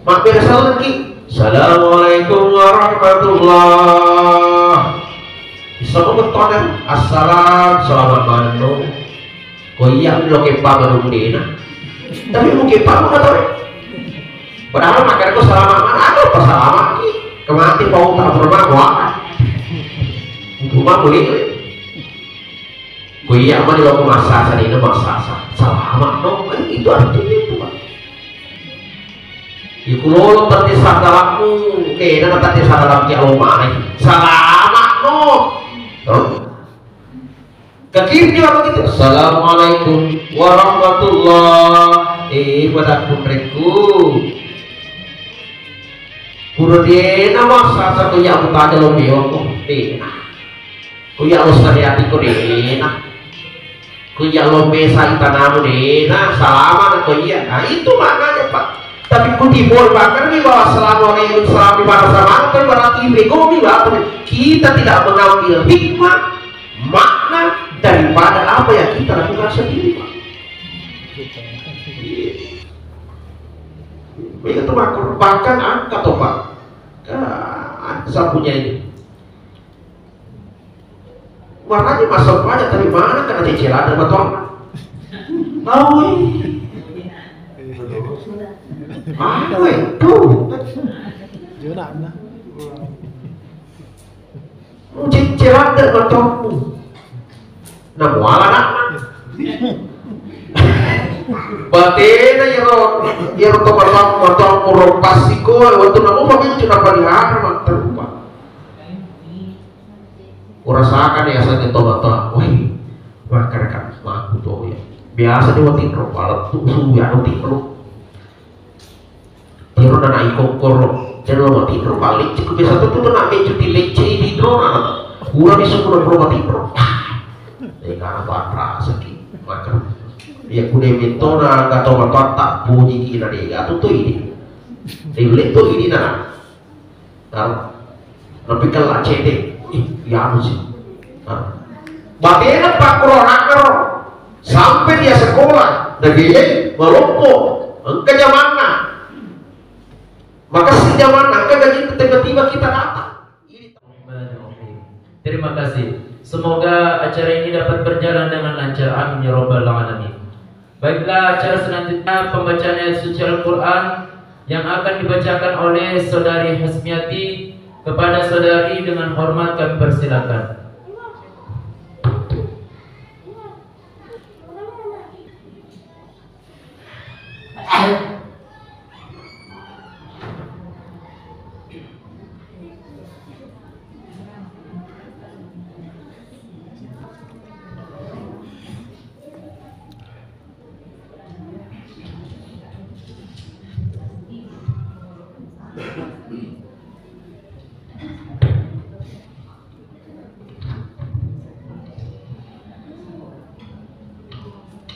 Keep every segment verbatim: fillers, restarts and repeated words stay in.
Mabbere sellengki. Assalamualaikum warahmatullah. Bisa ko bettona, assalam, selamat malam. Ko iya lo ke pama dong dena. Tapi mungkin pama kata. Padahal makan ko selamat malam, ada apa selamat ki? Kemati pau tak pernah wah. Cuma boleh. Ko iya mani lo ko massasa dena massasa. Selamat dong. Eh, itu artinya itu, Pak. Iku lolo tette saddalammu, eh, dena tette saddalam ki alo maneng. Salamakno. Toh? Kakirni apa gitu? Assalamualaikum warahmatullah. Eh, pada kunrekku. Kuro dena massasa ko iya mutaja lo bewako. Dena. Ku iya lo sariati ko dena. Ku iya lo mesa itanamu dena. Salama na ko iya. Nah, itu maknanya, Pak. Tapi ku timbul bakarni bahwa selama ini, selama di masa sama kan berarti begomi, Pak. Kita tidak mengambil hikmah, makna daripada apa yang kita lakukan sendiri, Pak. Iya. Begitu, Pak. Bahkan angkat, toh, Pak. Ah, sapunya ini. Warnanya masuk aja, tapi mana kena ceceran sama tuang? Mau, eh. Mau, eh. Tuh. Ceceran sama tuangmu. Nah, muala nak. Batena iyaro, iyaro to matuang, matuang muro passiko, waktu namu pamincu napalihara matterupa. Urasakan ya saja to matuang, woi, makan kan, maku to ya. Biasa dia watinro, walau tu suwi anu tinro. Tiro na naiko koro, tiro matinro paling cukup biasa tu tu na mecu ti lecce di drona. Ura di sumur pro matinro. Tega apa rasa ki makan. Ya kude mentona gato matoatta puji ki na dega tu tu ini. Dele tu ini na. Tahu? Tapi kalau cedek, ih, ya anu sih. Nah. Batena pakkuro anakna ro. Sampai dia sekolah, dageyai, maloppo. Engka jamanna. Maka si jamanna, engka gaji tiba-tiba kita datang. Terima kasih. Semoga acara ini dapat berjalan dengan lancar. Amin ya rabbal alamin. Baiklah, acara selanjutnya pembacaan ayat suci Al-Quran yang akan dibacakan oleh Saudari Hasmiati. Kepada Saudari dengan hormat kami persilakan.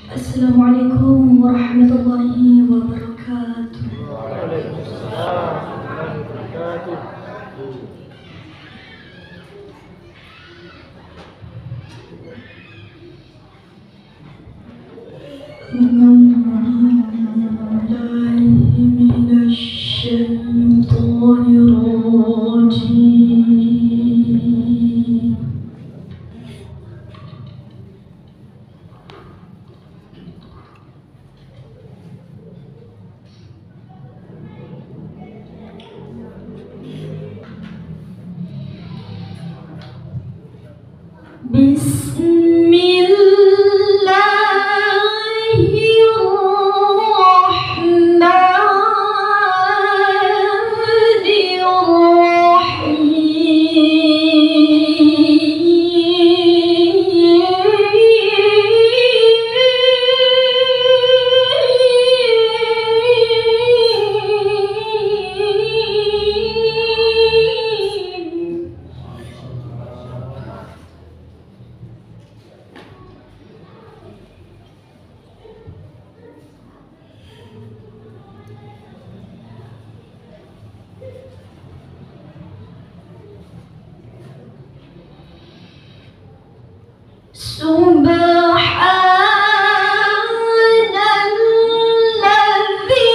Assalamualaikum warahmatullahi wabarakatuh. أعوذ بالله من الشيطان الرجيم. بسم الله الرحمن الرحيم. سبحان الذي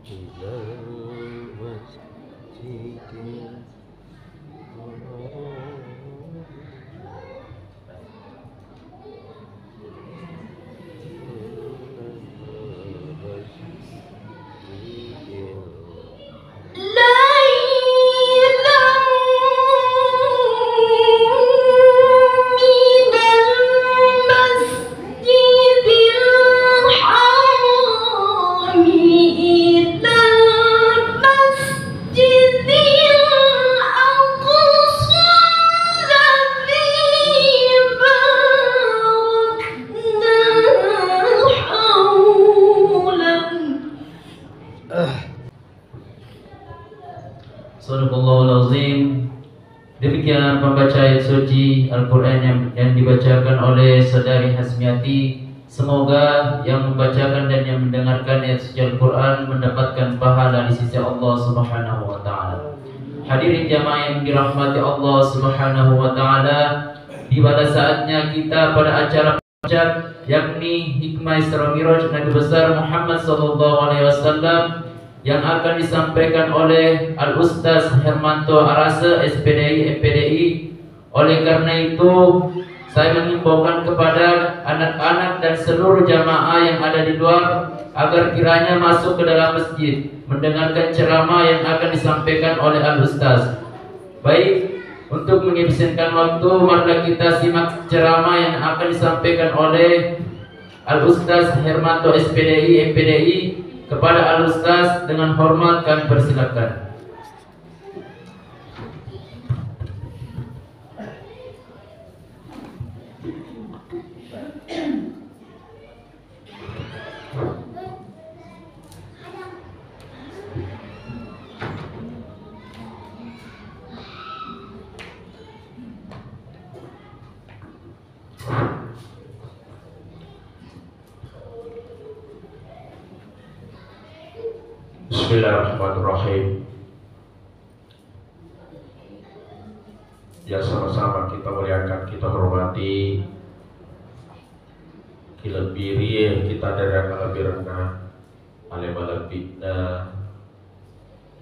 إلى المسجد الحرام. ليلا من المسجد الحرام إلى المسجد الأقصى الذي باركنا حوله. Sadaqallahul azim. Demikian pembacaan suci Al-Quran yang, yang dibacakan oleh Saudari Hasmiati. Semoga yang membacakan dan yang mendengarkan ayat suci Al-Quran mendapatkan pahala di sisi Allah Subhanahu wa Ta'ala. Hadirin jamaah yang dirahmati Allah Subhanahu wa Ta'ala, tibalah saatnya kita pada acara puncak, yakni Hikmah Isra Miraj Nabi Besar Muhammad sallallahu alaihi wasallam, yang akan disampaikan oleh Al Ustaz Hermanto Arase, S P D I, M P D I. Oleh karena itu, saya mengimbaukan kepada anak-anak dan seluruh jamaah yang ada di luar agar kiranya masuk ke dalam masjid mendengarkan ceramah yang akan disampaikan oleh Al Ustaz. Baik, untuk mengefisienkan waktu, marilah kita simak ceramah yang akan disampaikan oleh Al Ustaz Hermanto, S P D I, M P D I. Kepada Al Ustaz, dengan hormat kami persilakan. Bismillahirrahmanirrahim. Yang sama-sama kita muliakan, kita hormati, kilebbirie kita dari kalebbirenna, ale malebbi'na,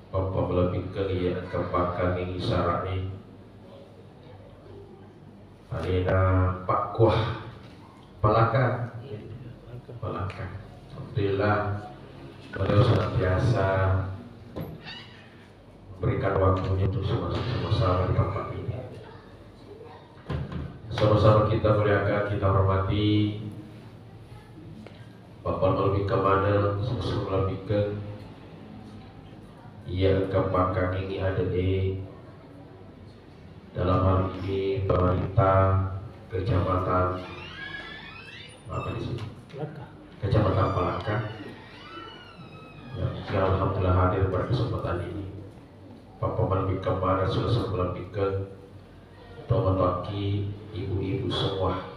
pappa malebbikkeng iya engka pakkangengi sara'e, alena Pakkuah Palaka. Palaka. Alhamdulillah, beliau senantiasa memberikan waktunya untuk sama-, sama-sama di tempat ini. Sama-sama kita muliakan, kita hormati Bapak Malbika Madel, Susu Malbika, ia engka pakkangengi ade'e, dalam hal ini pemerintah Kecamatan, apa di sini? Palaka. Kecamatan Palaka. Ya, yang alhamdulillah hadir pada kesempatan ini. Papa malebbikkeng maneng, sulaseng malebbikkeng, tomatoakki, ibu-ibu semua.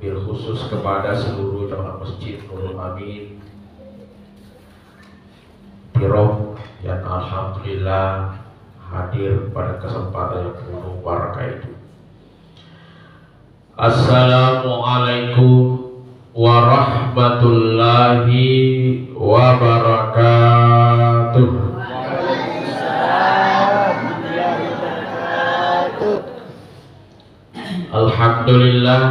Bil khusus kepada seluruh jamaah Masjid Nurul Amin Tirok yang alhamdulillah hadir pada kesempatan yang penuh barakah itu. Assalamualaikum warahmatullahi wabarakatuh. Alhamdulillah.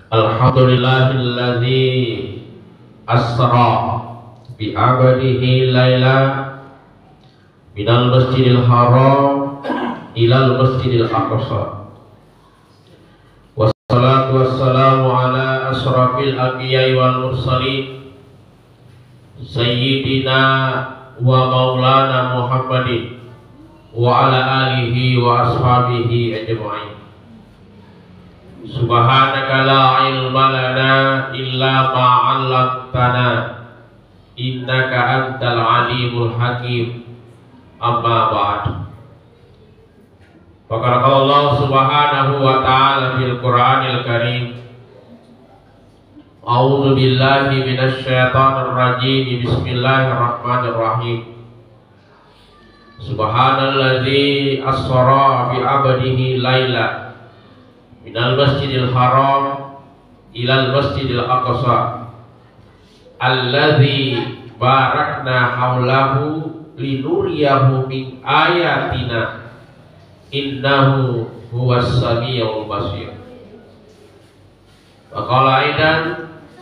Alhamdulillahilladzi asra bi abdihi laila minal masjidil haram ilal masjidil aqsa. Wassalatu wassalamu ala asyrafil anbiya'i wal mursalin, sayyidina wa maulana Muhammadin wa ala alihi wa ashabihi ajma'in. Subhanaka la ilma lana illa ma 'allamtana, innaka antal alimul hakim. Amma ba'd. Faqala Allah subhanahu wa ta'ala fil Qur'anil Karim, a'udzu billahi minasy syaithanir rajim. Bismillahirrahmanirrahim. Subhanalladzi asra bi 'abdihi laila minal masjidil haram ilal masjidil aqsa Alladzi barakna haulahu linuriyahu min ayatina, innahu huwas samiul basir. Wa qala aidan,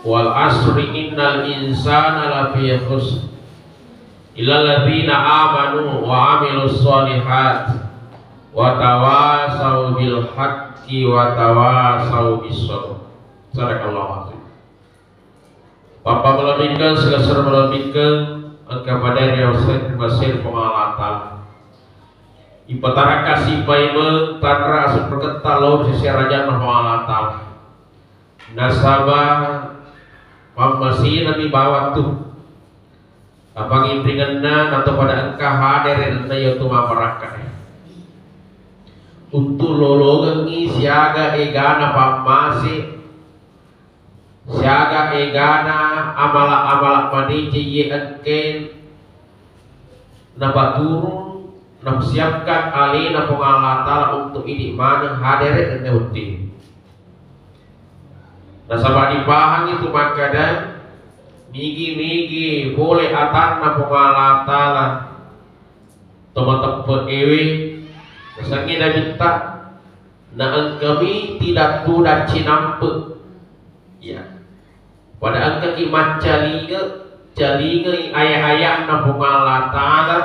wal asri innal insana lafi khusr, illalladzina amanu wa amilus shalihat, wa tawasau bil haqqi wa tawasau bis sabr. Sadaqallahul azim. Pappa malebbikkeng, silessureng malebbikkeng, engka pada riaseng masir Puang Allah Ta'ala. Ipatarakka sipaimeng tanra asukkuruketta lao ri sese arajanna Puang Allah Ta'ala. Nasaba pammasinami bawang tu. Apa inringenna nato pada engka hadere nenna yaitu mabbarakka. Untuk lolongengngi siaga egana pammase, siaga egana amala-amala madeceng iye engke napaturung, napasiapkan alena Puang Allah Ta'ala untuk idi maneng hadere nenna wettu. Nasaba dipahangi tu makkeda, nigi-nigi pole atanna Puang Allah Ta'ala to mateppe ewe, nasengnge Nabitta, na engkami tidak tudang cinampe. Ya. Pada engkaki maccalinge, calinge ayat-ayatna Puang Allah Ta'ala,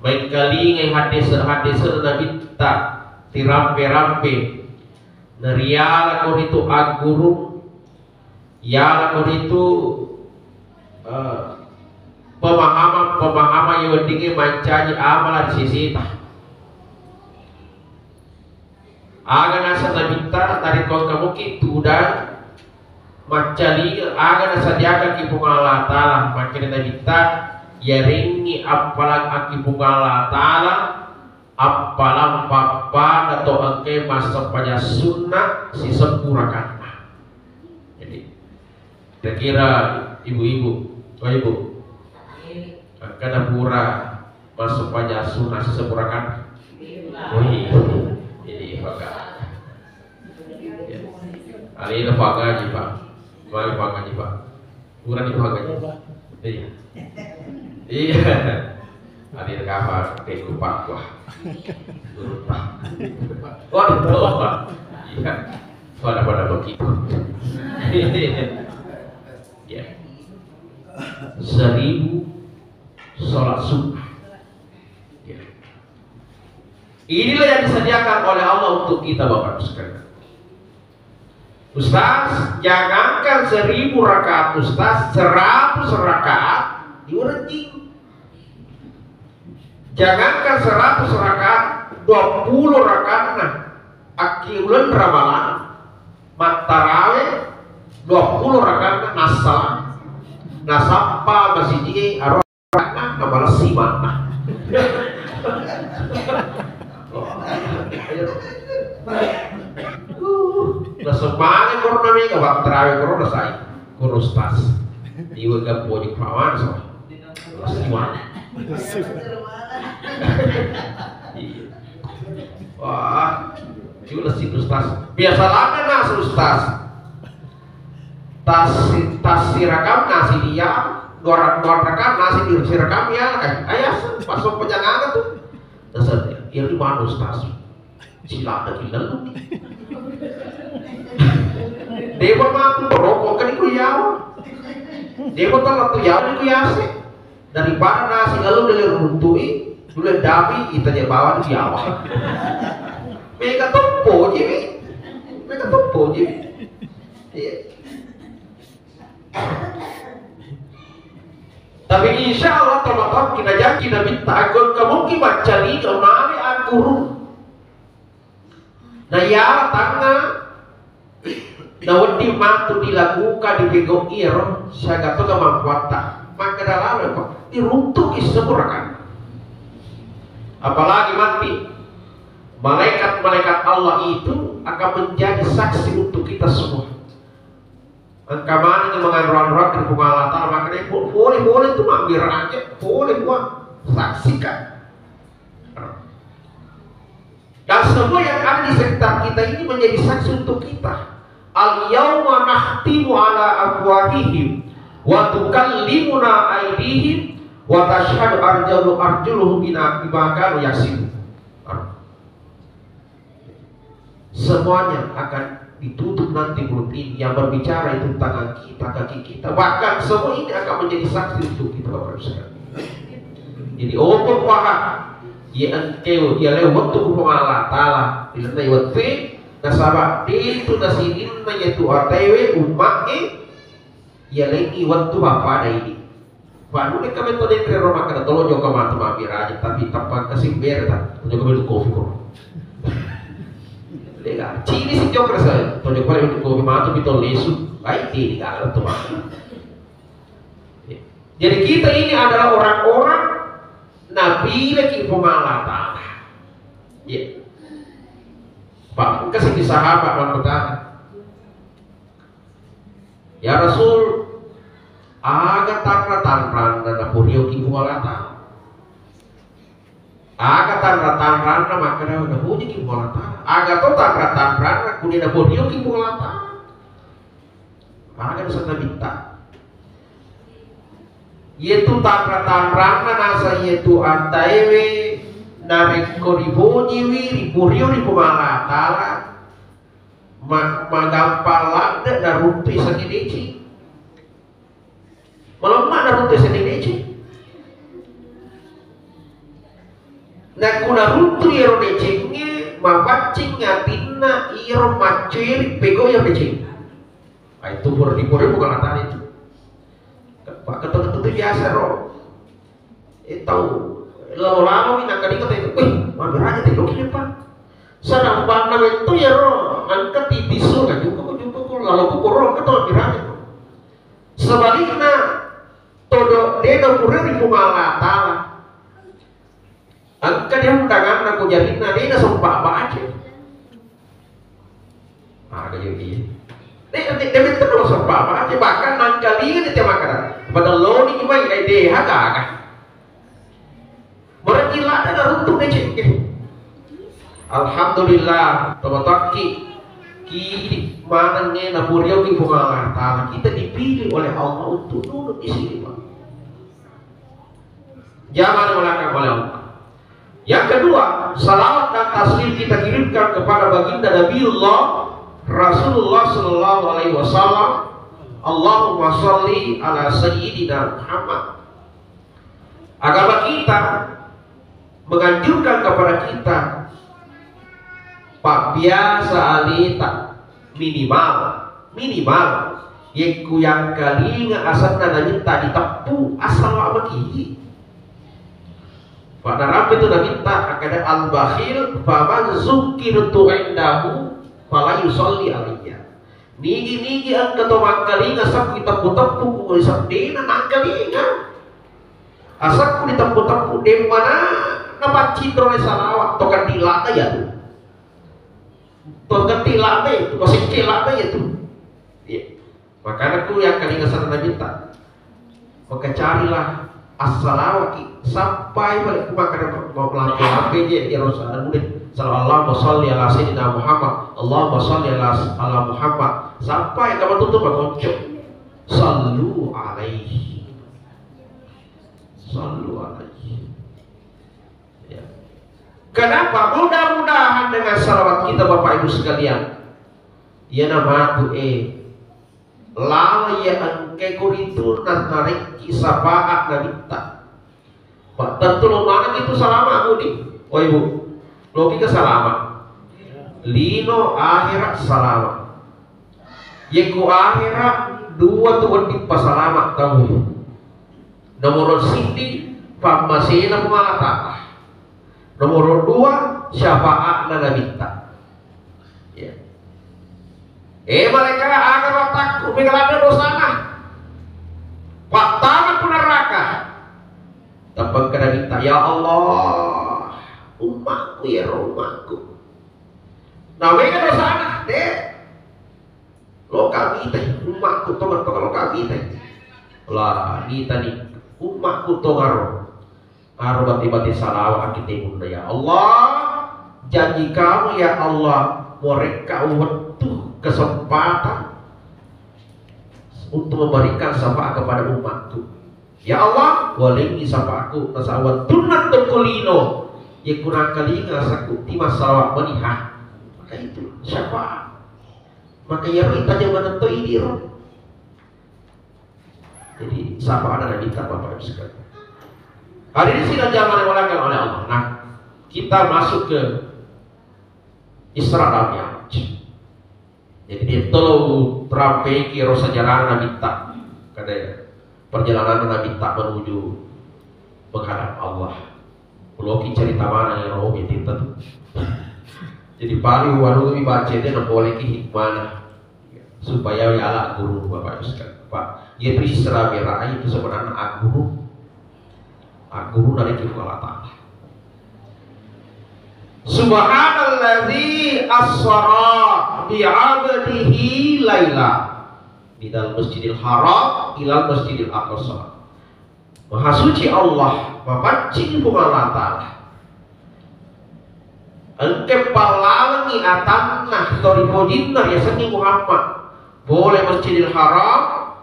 maengkalingai hadis-hadis Nabitta, tirampe-rampe. Narialako ritu agguru, yalako ritu, eh, pemahaman-pemahaman yang weddingnge mancaji amala di sisita. Aga naseng Nabitta, narekko engka muki tudang maccalinge aga nasadiakaki Puang Allah Ta'ala, makkeda Nabitta, yarengngi appalang aki Puang Allah Ta'ala, appalang pappada to engkae massempajang sunna sisebbu rakanna. Jadi, kira-kira ibu-ibu, oh ibu, engkana pura massempajang sunna sisebbu rakanna? Wih, ini maka. Ya. Alena pangaji, Pak. Mari pangaji, Pak. Kurang dipangaji. Iya. Iya. Alena kapan? Tengku Pak, wah. Guru Pak. Waduh, Pak. Iya. Pada-pada begitu. Ya. Seribu sholat sunnah. Ya. Inilah yang disediakan oleh Allah untuk kita, Bapak Ibu sekalian. Ustaz, jangankan seribu rakaat, Ustaz, seratus rakaat diurejing. Jangankan seratus rakaat, dua puluh rakaatna akki uleng Ramalang, mattarawe dua puluh rakaatna nassala, nasappa masijie aro Karena kepala simak. Nasemmane korona mega, Pak, terawe korona sai. Korona stas. Iwe gak pojok pawan so. Simak. Iya. Wah, itu lessi ustas. Biasa lama nas ustas. Tas, tas sirakam nasi dia, dua rak-, dua rakam nasi di sirakam ya, eh, ayas, pas pejangan tuh. Dasar, ya, di mana ustas? Silata gila lu. Dewa matu berokok kan itu yawa. Dewa telat tuh yawa itu yase. Daripada nasi lalu dari runtui, dulu dapi kita je bawa di yawa. Mega teppo je, wi. Mega teppo je, wi. Iya. Tapi insya Allah, teman-teman, kita janji Nabi tak akan kamu kibat cari kemana aku. Na iyaro tangnga nawedding matu dilakukan, dipegau'i iyaro siaga to kemampuatta. Makkeda lalo ko diruntuki sebbu rakang. Apalagi matti malaikat-malaikat Allah itu akan menjadi saksi untuk kita semua. Engka manengngi manganro-anroang ri Puang Allah Ta'ala, makanya bo-, boleh-boleh tu mammira aja, boleh buang, saksikan. Dan semua yang ada di sekitar kita ini menjadi saksi untuk kita. Al-yauma nakhtimu ala afwahihim Wa tukallimuna aidihim wa tashhadu arjulu-, arjuluhum bina-, bima kanu yaksibun. Semuanya akan ditutup nanti mulut ini. Yang berbicara itu tangan kita, kaki kita. Bahkan semua ini akan menjadi saksi untuk kita, Bapak Ibu sekalian. Jadi, opo paha, ya engkau, ya lewat tu Allah Ta'ala. Di dalam wettu, nasaba itu nasininna yaitu ataewe, umma'e, ya lengi wettu bapada ini. Baru deka metode kere ro makkeda, "Tolo jokka matu mabbiraja, tapi tappa kasi bere ta, jokka matu kopi ko." Lega, cini si jokka rasa, "Tolo jokka matu kopi matu pito lesu." Baik, ini gala tu matu. Jadi kita ini adalah orang-orang napileki Puang Allah Ta'ala. Ya. Pak, kasih di sahabat Puang Allah Ta'ala. Ya Rasul, aga tanra-tanranna naporioki Puang Allah Ta'ala? Aga tanra-tanranna makkeda napojiki Puang Allah Ta'ala? Aga to tanra-tanranna kuni naporioki Puang Allah Ta'ala? Aga nasenna bitta? Yetu tanra-tanranna nasa yetu ataewe narekko ripojiwi, riporio ri Puang Allah Ta'ala, Ma-, magampang ladde naruntu isengnge deceng. Malemma naruntu isengnge deceng. Nakku naruntu iyaro decengnge, mapaccing atinna iyaro macceri pegau iyaro deceng. Ah, itu pura dipura bukan latari itu. Pak ketua-ketua itu biasa ro. Eh, tau lalo-lalo mi nangka dikata itu, "Wih, mabbiraja te doki, Pak." Sana banna metto ya ro, angka tipisu, nah, jumpa ko, jumpa ko, lalo ko koro, angka tau mabbiraja. Sebalikna, todo dena pura ri Puang Allah Ta'ala. Engka dia undanganna ko jarinna, dena sempa baca. Aga yo iya. Nek, nek, nek, nek, terus apa? Apa aja bahkan nangkalinga ni tema kada. Pada loni mai, eh, deh, aga, aga. Berarti lada na runtuh deh, cek. Alhamdulillah, tobataki. Kiri manengnge na burioki Puang Allah Ta'ala. Kita dipilih oleh Allah untuk duduk di sini, Pak. Jangan dimuliakan oleh Allah. Yang kedua, salawat dan taslim kita kirimkan kepada baginda Nabiullah Rasulullah sallallahu alaihi wasallam. Allahumma salli ala sayyidina Muhammad. Agama kita menganjurkan kepada kita, pabbiasa aleta, minimal, minimal, yekku yangkalinga asenna Nabitta diteppu, asal wa maki. Pada rapi tu Nabitta, akkeda, "Al-bakhil faman zukkirtu indahu fala yusalli alayya." Nigi-nigi engka to mangkalinga asekku diteppu-teppu, ku ri seddena nangkalinga. Asekku diteppu-teppu, demmana napaccinroi salawat, to ketti ladde ya tu. To ketti ladde ya tu, to sekke ladde ya tu. Iya. Makana ku yangkalinga asenna Nabitta. Maka carilah assalawaki sampai balik ku makkeda mau lampe-lampe je, ya Rasul, anu deh. Sallallahu, Allahumma salli ala sayyidina Muhammad, Allahumma salli ala, ala Muhammad, sampai kamu tutup konco. Sallu alaihi. Sallu alaihi. Ya. Kenapa? Mudah-mudahan dengan salawat kita, Bapak Ibu sekalian, ya namatu eh Lalo iya engkae ko ritu na-, narekki syafaat Nabitta. Pa-, tentu lo maneng itu salama, Bu, di? Oh, Ibu. Loki ke salama. Lino akhirat salama. Yekko akhirat dua tu wedding pasalama tau. Nomoro siddi, pammasena Puang Allah Ta'ala. Nomoro dua, syafaatna Nabitta. Ya. Eh, malaika, aga matakku, mega ladde dosana. Pattama ku neraka. Tappengka Nabitta, "Ya Allah, ummakku, ya ro ummakku." Nah, mega dosana, deh. Loka mitai, ummakku tonga-tonga loka mitai. Lah, mitani, ummakku tongaro. Aro bate-bate salawat akitemunna, ya Allah, janji kamu, ya Allah, morekka wettu kesempatan untuk memberikan syafaat kepada umatku. Ya Allah, walengngi syafaatku, nasaba tunna tokko lino, yakkunakkalinga sakku tima salawat maniha. Maka itu syafaat. Maka iyaro itajeng manetto idi ro. Jadi syafaat ada minta Bapak Ibu sekalian. Hadirin sidang jamaah yang dimuliakan oleh Allah. Nah, kita masuk ke Isra dan Mi'raj. Jadi, de tolo terampeki ro sejarah Nabitta. Kada ya. Perjalanan Nabitta menuju menghadap Allah. Kuloki cerita mana ya, roh, ya, tinta tu. Jadi, paling walu mi baca dia, na boleh ki hikmah. Supaya yala guru Bapak Ibu sekalian. Pak, ya, itu Isra Mi'raj itu sebenarnya guru. Agguruna ri Puang Allah Ta'ala. Subhanalladzi asra bi 'abdihi laila minal masjidil haram ilal masjidil aqsa. Maha suci Allah, mapaccing Puang Allah Ta'ala. Engka pallalengi atanna to ripojinna riasengngi Muhammad. Pole Masjidil Haram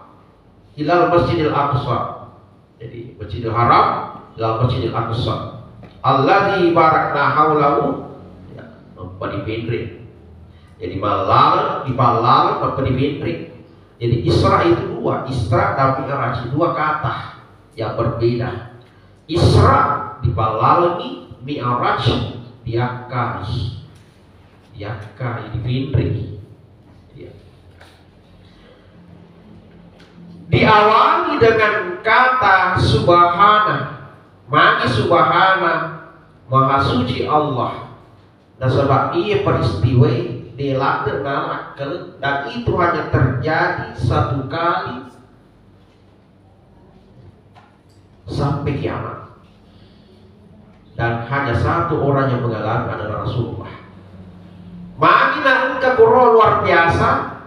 ilal Masjidil Aqsa. Jadi, Masjidil Haram ila Masjidil Aqsa. Alladzi barakna haulahu, ya, mappa dipenre. Jadi, mallaleng, dipallaleng, mappa dipenre. Jadi, Isra itu dua, Isra dan Mi'raj, dua kata yang berbeda. Isra dipallalengi, Mi'raj diakkai. Diakkai, dipinri. Ya. Diawali dengan kata subhana. Magi subhana, maha suci Allah. Nasaba iya peristiwa de ladde nala akkaleng, dan itu hanya terjadi satu kali sampai kiamat. Dan hanya satu orang yang mengalami adalah Rasulullah. Magi na engka kuro luar biasa,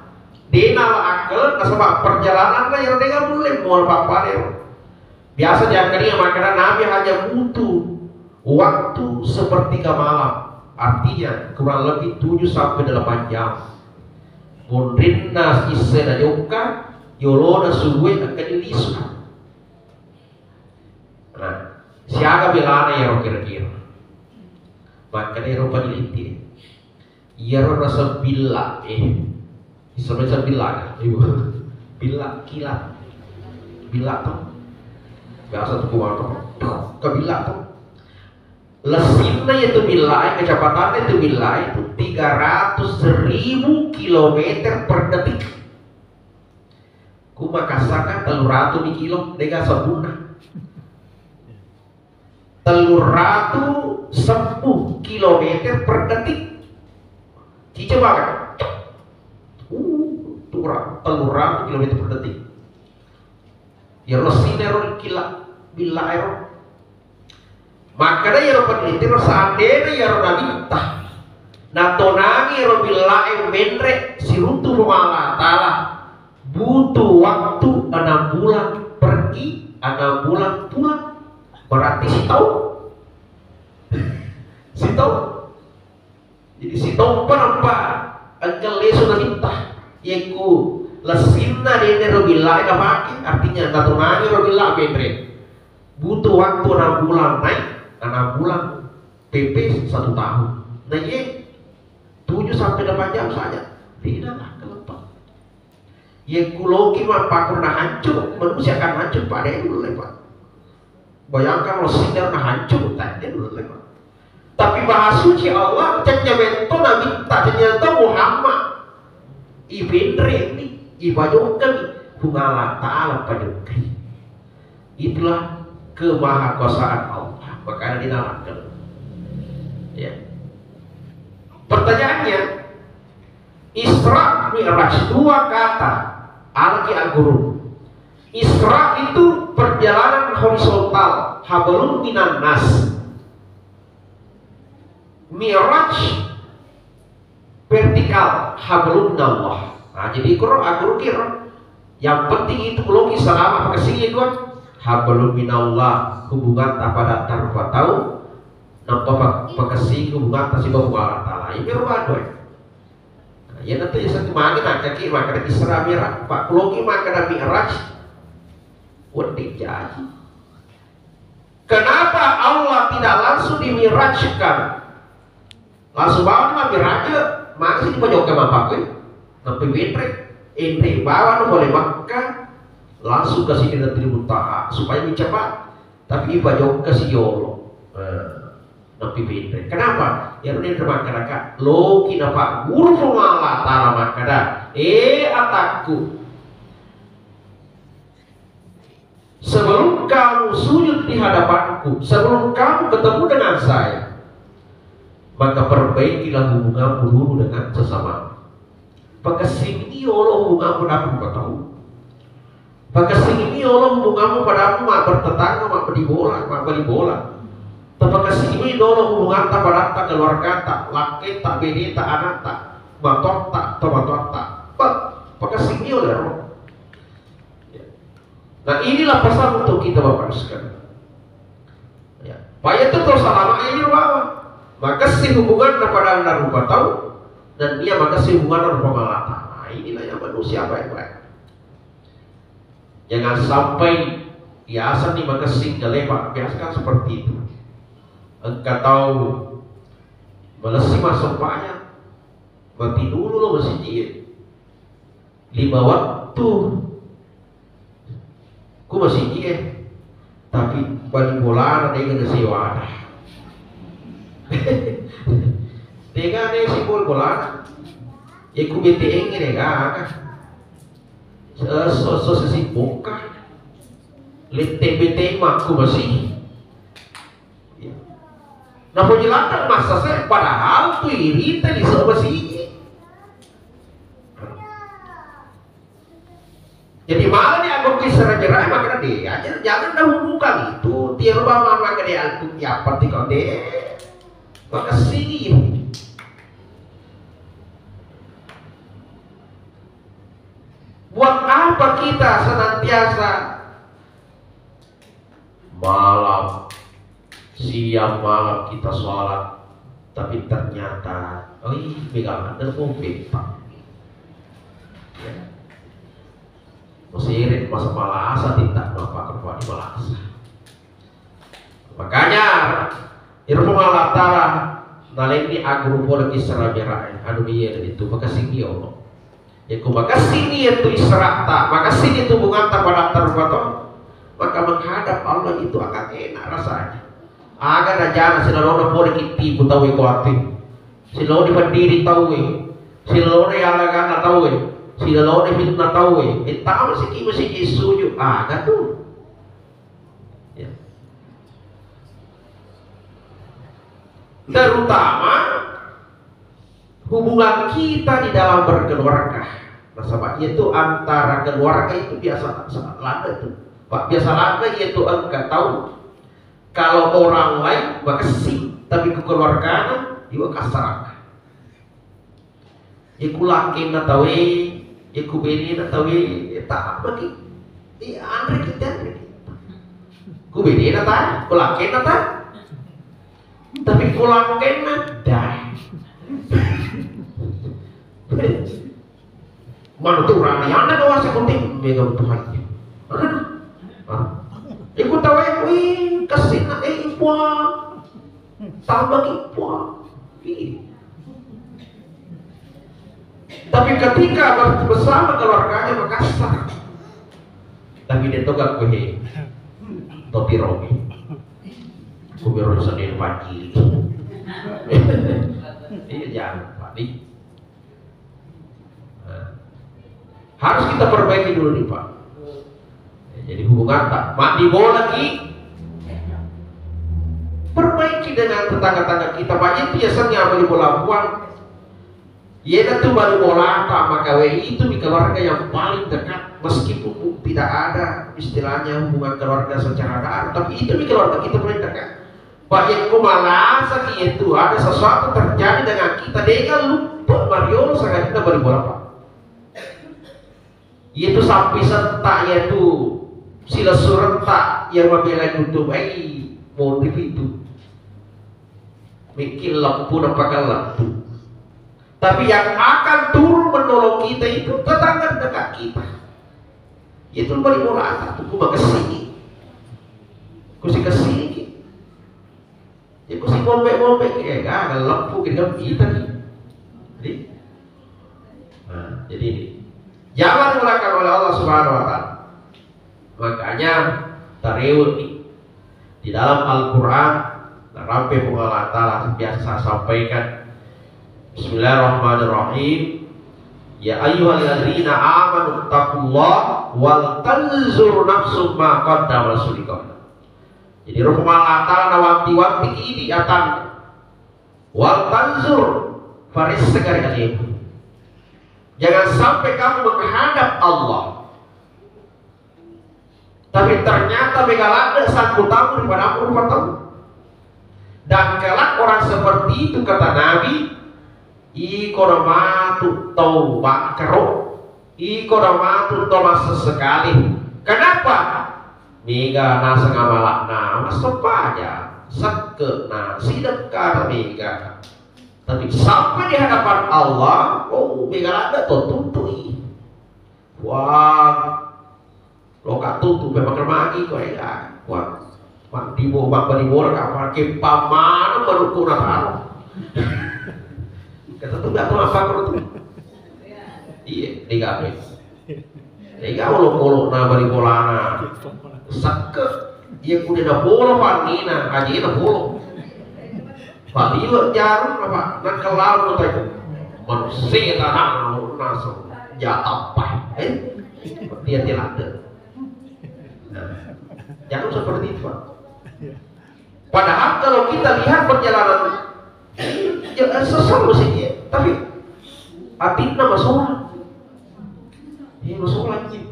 de nala akkaleng, nasaba perjalananna yang de mulle mual pappare. Biasa diakkani makkeda Nabi hanya butuh waktu sepertiga malam, artinya kurang lebih tujuh sampai delapan jam. Monrinna isse najokka, yolona suwe engka lisu. Nah, siaga belana iyaro kira-kira? Makkeda ero peneliti. Iyaro naseng billa, eh, bisa baca billa kan? Ibu. Billa kilat. Billa to. Biasa tu kumaha to. Ke billa to. Lessinna itu billa, eh, kecepatanna itu billa itu tiga ratus ribu kilometer per detik. Ku Makassar kan tellu ratu mi kilo, dega sebunna. Tellu ratu sebbu kilometer per detik. Cice banget. Uh, turang tellu ratu kilometer per detik. Ya lessinna ero kila billa ero. Makkeda iyaro peneliti ro, seandainya iyaro nabitta natonangi ro billae menre siruntu Puang Allah Ta'ala, butuh waktu enam bulan pergi, enam bulan pulang. Berarti sitaung. Sitaung. Jadi sitaung pa nappa engka lesu nabitta. Yekku lessinna dene ro billae napake, artinya natonangi ro billa menre. Butuh waktu enam bulan, naik enam bulan, P P satu tahun. Nah, iya tujuh sampai delapan jam saja. Tidak lah, kelempak. Iya kuloki mah pakurna hancur, manusia akan hancur pada dulu lepas. Bayangkan lo sinar na hancur, tadi dulu lepas. Tapi Maha Suci Allah, cecce metto Nabitta, cecce metto Muhammad. Ipenreni, ipajokkani, Puang Allah Ta'ala pajokkai. Itulah kemahakuasaan Allah. Makanya dinamakan. Ya. Pertanyaannya, Isra Mi'raj, dua kata, alaki aguru. Isra itu perjalanan horizontal, hablum minan nas. Mi'raj vertikal, hablum minallah. Nah, jadi kuro aguru kiro. Yang penting itu logi selama makasih dua. Hablum minallah, hubungan tak pada tarfa tahu. Nampa pakasih hubungan tak sibuk Allah Ta'ala. Ini rumah dua. Nah, Iyanatu yaseng magi nakkaki makkeda Isra Mi'raj. Pakkuloki makkeda Mi'raj, wedding jaji. Kenapa Allah tidak langsung dimi'rajkan? Langsung bawang mami'raj, magi sih dipajokka mappakui, nampai menre, enre bawang pole Makkah, langsung ke Sidratil Muntaha supaya lebih cepat. Tapi ipajokka si yolo. Nah, nampai menre. Kenapa? Ya udah, terima kasih. Loki napa guru pemala tala makkeda, eh, atakku. Sebelum kamu sujud di hadapanku, sebelum kamu ketemu dengan saya, maka perbaikilah hubunganmu dulu dengan sesama. Pakessingi yolo hubunganmu dengan tau. Pakessingi yolo hubunganmu padamu ma bertetangga, ma bali bola, ma bali bola. Tapakessingi yolo hubungatta padatta keluargata, lakketta, beneta, anatta, matoatta, tomatoatta. Pa-, pakessingi yolo ero. Ya. Nah, inilah pesan untuk kita, Bapak Ibu sekalian. Ya. Pak, itu terus selama ini, Bapak. Makessing hubungan kepada rupa tau, dan dia makessing hubungan rupa malata. Nah, inilah yang manusia baik-baik. Jangan sampai biasa nih makessing gale, Pak. Biasa kan seperti itu. Engka tau malessi massempajang, mati dulu lo masiji. Lima waktu ku masiji e, tapi bali bolana dega nasewa ada. Dega ne si bol bolana. Ya ku B T N dega aga. So, so, so, sesi bongkar. Lette B T M aku masih. Ya. Nah, penjelasan masa saya padahal tu irita di sewa siji. Jadi malah ni aku kisah raja maka dia aja jangan dahulukan itu. Tiada mama maka dia aku ya pasti kau deh. Maka sini. Buat apa kita senantiasa malam, siang malam kita sholat, tapi ternyata, oh iya, pegangan dan kompet, Pak. Ya. Masih irit masa malasa, tidak apa-apa, di malasa. Makanya, iro Puang Allah Ta'ala nalenni agguru pole ki Isra Mi'raj, anu iya itu, makessing iya Allah. Yako makessing iya tu Isra'ta, makessing itu hubungatta padatta rupa tau, maka menghadap Allah itu akan enak rasanya. Aga najana silalona pole ki tipu tau e ko ati. Silalona pendiri tau e. Silalona yalaganna tau e. Silalona fitnah tau e. Entama siki masiki sujud. Aga tu. Ya. Terutama hubungan kita di dalam berkeluarga. Nasaba itu antara keluarga itu biasa sangat lada itu. Pak, biasa lada itu engka tau kalau orang lain makessing, tapi ku keluargana juga kasar. Iya ku lakkenna tauwe, iya ku benena tauwe, iya ta maki. Iya anre kita anre. Ku benena ta, ku lakkenna ta. Tapi ku lakkenna dah. Mana tu urang yang ada kawasa penting mega Tuhan. Aduh. Ah. Iku tauwe, wih, kasih nak eh, wah. Tambah ki, wah. Ih. Tapi ketika ber-, bersama keluarganya Makassar, tapi dia toga kue topi romi, kue romi Senin pagi. Iya, jangan, Pak. Di-, nah, harus kita perbaiki dulu nih, Pak. Ya, jadi hubungan tak mandi bola ki. Perbaiki dengan tetangga-tetangga kita, Pak. Itu biasanya bali bola puang. Iya, tentu bali bola tak maka we itu di keluarga yang paling dekat, meskipun bu-, tidak ada istilahnya hubungan keluarga secara darah, tapi itu di keluarga kita paling dekat. Pak, yang ku malasa ki itu ada sesuatu terjadi dengan kita, dengan lupa Mario, sangat kita bali bola, Pak. Iyatu sappisetta, iyatu silessuretta, iya mabela YouTube, ai, monri pitu. Mikki leppu napaka lettu. Tapi yang akan turun menolong kita itu tetangga dekat kita. Itu bali bolata, tu ku makessiki. Ku sikessiki. Ya ku si bombe-bombe, eh, gagal leppu kita kita ni. Jadi, nah, jadi ini. Jangan murahkan oleh Allah Subhanahu wa Ta'ala. Makanya, tarewe ni. Di dalam Al-Quran, narampe Puang Allah Ta'ala biasa saya sampaikan. Bismillahirrahmanirrahim. Ya ayyuhalladzina amanu taqullaha wal tanzur nafsum ma qaddamat lighad. Jadi, Puang Allah Ta'ala nawanti-wanti ki idi atan. Wal tanzur, faressa gare alemu. Jangan sampai kamu menghadap Allah. Tapi ternyata mega ladde sangkutamu ri padammu rupa tau. Dan kelak orang seperti itu, kata Nabi, iko namatu tau bakkaro, iko namatu tau massesekali. Kenapa? Mega naseng amala'na, massempajang, sekke'na, sidekka mega. Tapi sampai di hadapan Allah, oh, mega ladde to tuntui. Wah, Loka tutu pe makan magi ko ega. Wah, mak dibo mak bali bola ka pakai pamana manukku na taro. Kata tu gak tahu apa ko tu. Iya, di gabe. Ega olo-olo na bali bolana. Sakke. Iya kuda na bola panina, aja na bola. Paliwet jarum apa? Nang kelar kota itu. Manusia tanah naso jatah apa? Eh? Dia tidak ada. Nah, jangan seperti itu, Pak. Padahal kalau kita lihat perjalanan, ya, sesal mesti dia, tapi hatinya masuk. Iya, masuk lagi.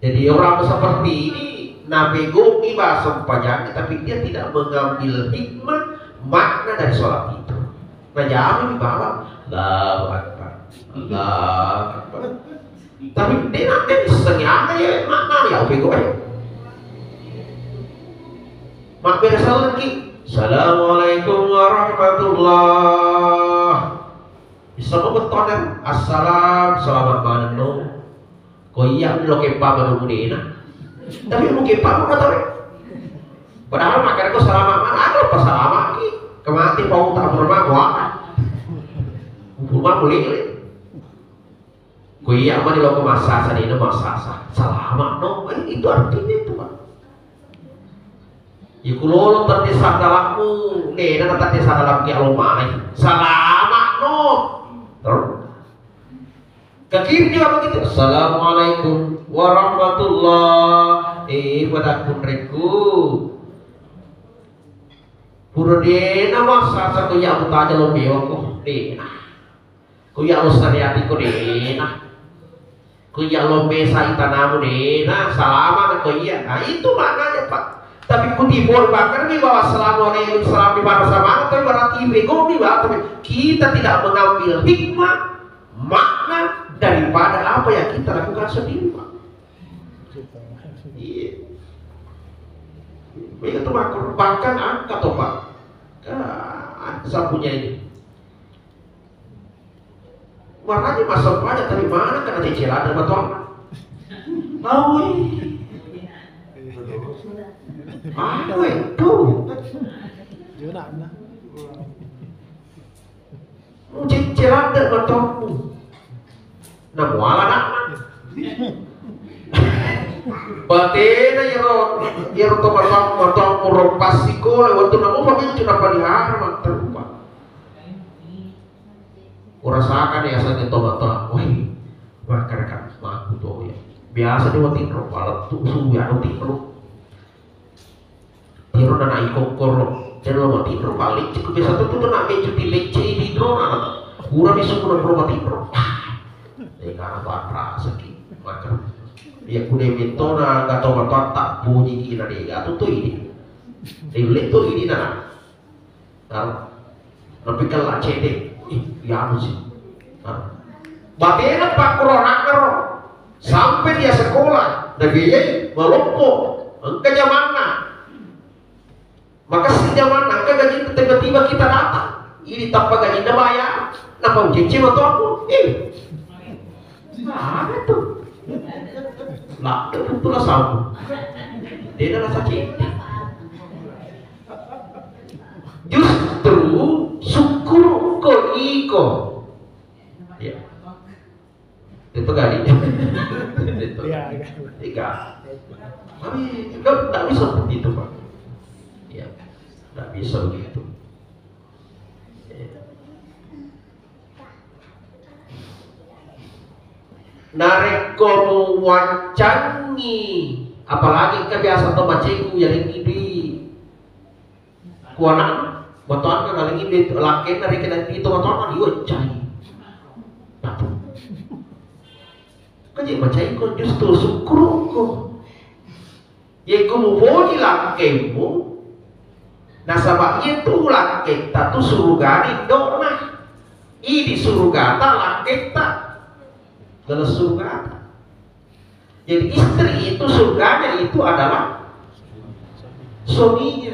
Jadi orang seperti ini, napegoki bahasa pajak, tapi dia tidak mengambil hikmah makna dari sholat itu. Nah, jangan dibawa. Allahu Akbar. Allahu Akbar. Tapi dia nanti setengah ya makna ya pego eh. Mak beres salam ki. Assalamualaikum warahmatullah. Bisa betul. Assalam, selamat malam. Ko iya lo kepa baru mudena. Tapi lo kepa mau kata we. Padahal makanya ko salama mana? Ada apa salama ki? Kemati mau tak berma kuat. Rumah boleh. Ko iya mani lo ke masasa dena masasa. Salama no. Eh, itu artinya itu, Pak. Iku lolo tette saddalammu, dena na tette saddalam ki alo mai. Salama no. Terus. Ke kiri juga begitu. Assalamualaikum warahmatullah. Eh, pada kunrekku. Pura dena masasa ko iya mutaja lo mewah ko. Dena. Ko iya lo sariati ko dena. Ko iya lo mesa itanamu dena. Salama na ko iya. Nah, itu maknanya, Pak. Tapi kutipu bakar mi bahwa assalamualaikum, salam di mana sama, tapi berarti ibu ekonomi, Pak. Tapi kita tidak mengambil hikmah makna daripada apa yang kita lakukan sendiri, Pak. Iya. Begitu makna, bahkan angka to, Pak. Ah, sapunya ini. Warnanya masuk aja, tapi mana kena cicilan ada batuang? Tahu ini. Mana itu? Dia nak, nak. Mucicciladde matoammu. Namuala ana'na. Batena iyaro, iyaro to matoammu, matoammu roppa sikola, wettunna mupa mincu napalihara matterupa. Urasakani asenna to matoammu. Weh, makkadaka makku to ya. Biasa de watinro, walettu suwi anu tinro. Tiro na naikokkoro, tiro matinro, paling cukup biasa tu tu na mecu ti lecce di drona. Ura mi suku na pro matinro. Dega na to atrasaki. Maka iya kude mentona gato matoatta puji kina dega tu tu ini. Dele tu ini na. Nah, tapi kella cede, ih, iya anu sih. Nah, batena pakkuronakna ro. Sampai dia sekolah, nabiayai, maloppo, engka jamanna. Makessing jamanna, engka gaji tiba-tiba kita datang. Ini tanpa gaji dibayar. Apa ucece matoaku? Eh, mana tuh? Lah, itu tuh lah sama. Dia adalah sakit. Justru syukur ko iko. Ya. Itu kali. Itu. Iya, iya. Tiga. Tapi nggak, nggak bisa begitu, Pak. Ya, nggak bisa begitu. Ya. Narekko muwancangi, apalagi engka biasa to macegu, yalengngi dui kuanana, matoanna nalengngi dui lakkenna, rekena dui to matoanna, iweccai. Nah, kaje macai ko justru sukkurukku. Yekko mupoji lakkemmu, nasaba iyatu lakketta tu surugana indo'na. Idi surugata lakketta, dalam surugata. Jadi istri itu surganya itu adalah suaminya.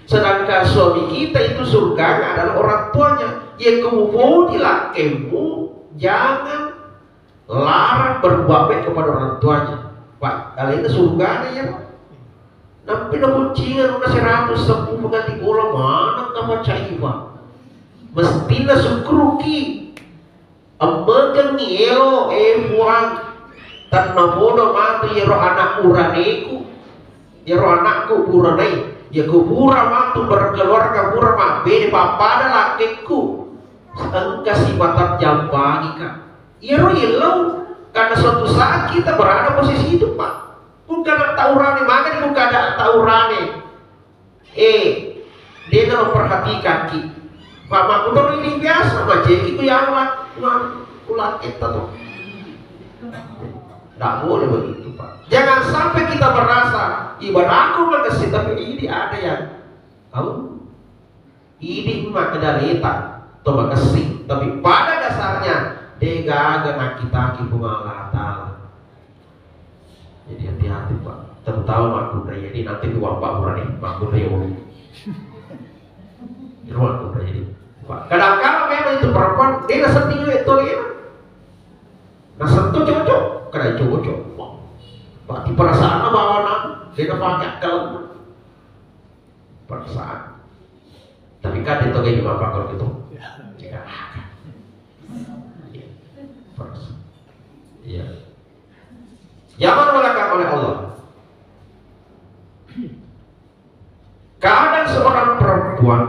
Sedangkan suami kita itu surganya adalah orang tuanya. Yekko mupoji lakkemmu, jangan larang berbuat baik kepada orang tuanya. Pak, alena surgana ya, Pak. Nampi nabuccinga nuna seratus seppulo pengganti bola, mana kapa caiwa. Mestina syukuruki. Emmegenni elo, eh Puang, tennapodo matu yero anak uraneku. Yero anakku uranai. Yeko pura matu berkeluarga, pura mabbene, pappada lakkekku. Engka sifatang jampangika. Iyaro yellau, karena suatu saat kita berada posisi itu, Pak. Bukan taurane, makanya bukan ada taurane. Eh, dia kalau perhatikan ki. Pak, makkuto ini biasa, maceki ku yang ulang, ulang, ulang kita tuh. Nggak boleh begitu, Pak. Jangan sampai kita merasa ibadahku makasih, tapi ini ada yang tahu. Idi makkedaleta to makessing, tapi pada dasarnya degaga nakkitaki Puang Allah Ta'ala. Jadi hati-hati, Pak, terutama makkunrai. Jadi nanti dua Pak urane makkunrai wolu. Di rumah makkunrai, jadi, Pak, kadangkala memang itu perempuan dia nasenting itu dia. Nasentuh cocok, kada cocok. Berarti perasaan bawa nang dia pakai akal. Perasaan. Tapi kan itu kayak di bapak kalau gitu. Ya. Ya. Iya. Perasaan. Iya. Jangan melekat oleh Allah. Kadang seorang perempuan,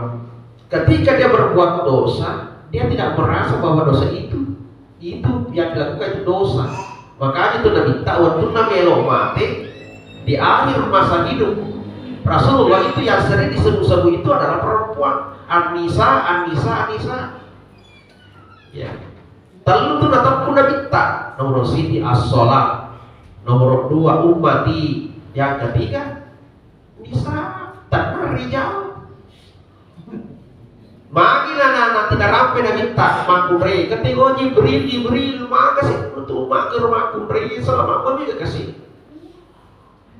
ketika dia berbuat dosa, dia tidak merasa bahwa dosa itu, itu yang dilakukan itu dosa. Makanya itu Nabi tak waktu Nabi elok mati di akhir masa hidup Rasulullah itu yang sering disebut-sebut itu adalah perempuan. Anisa, Anisa, Anisa. Ya. Telu tu natempu Nabi tak. Nomor siji as-shalah. Nomor dua ummati. Yang ketiga nisa, tanah rijal. Magi nana nanti narampe Nabi tak makkunrai. Ketika Jibril, Jibril, maka sih untuk makkunrai selama mami kasih.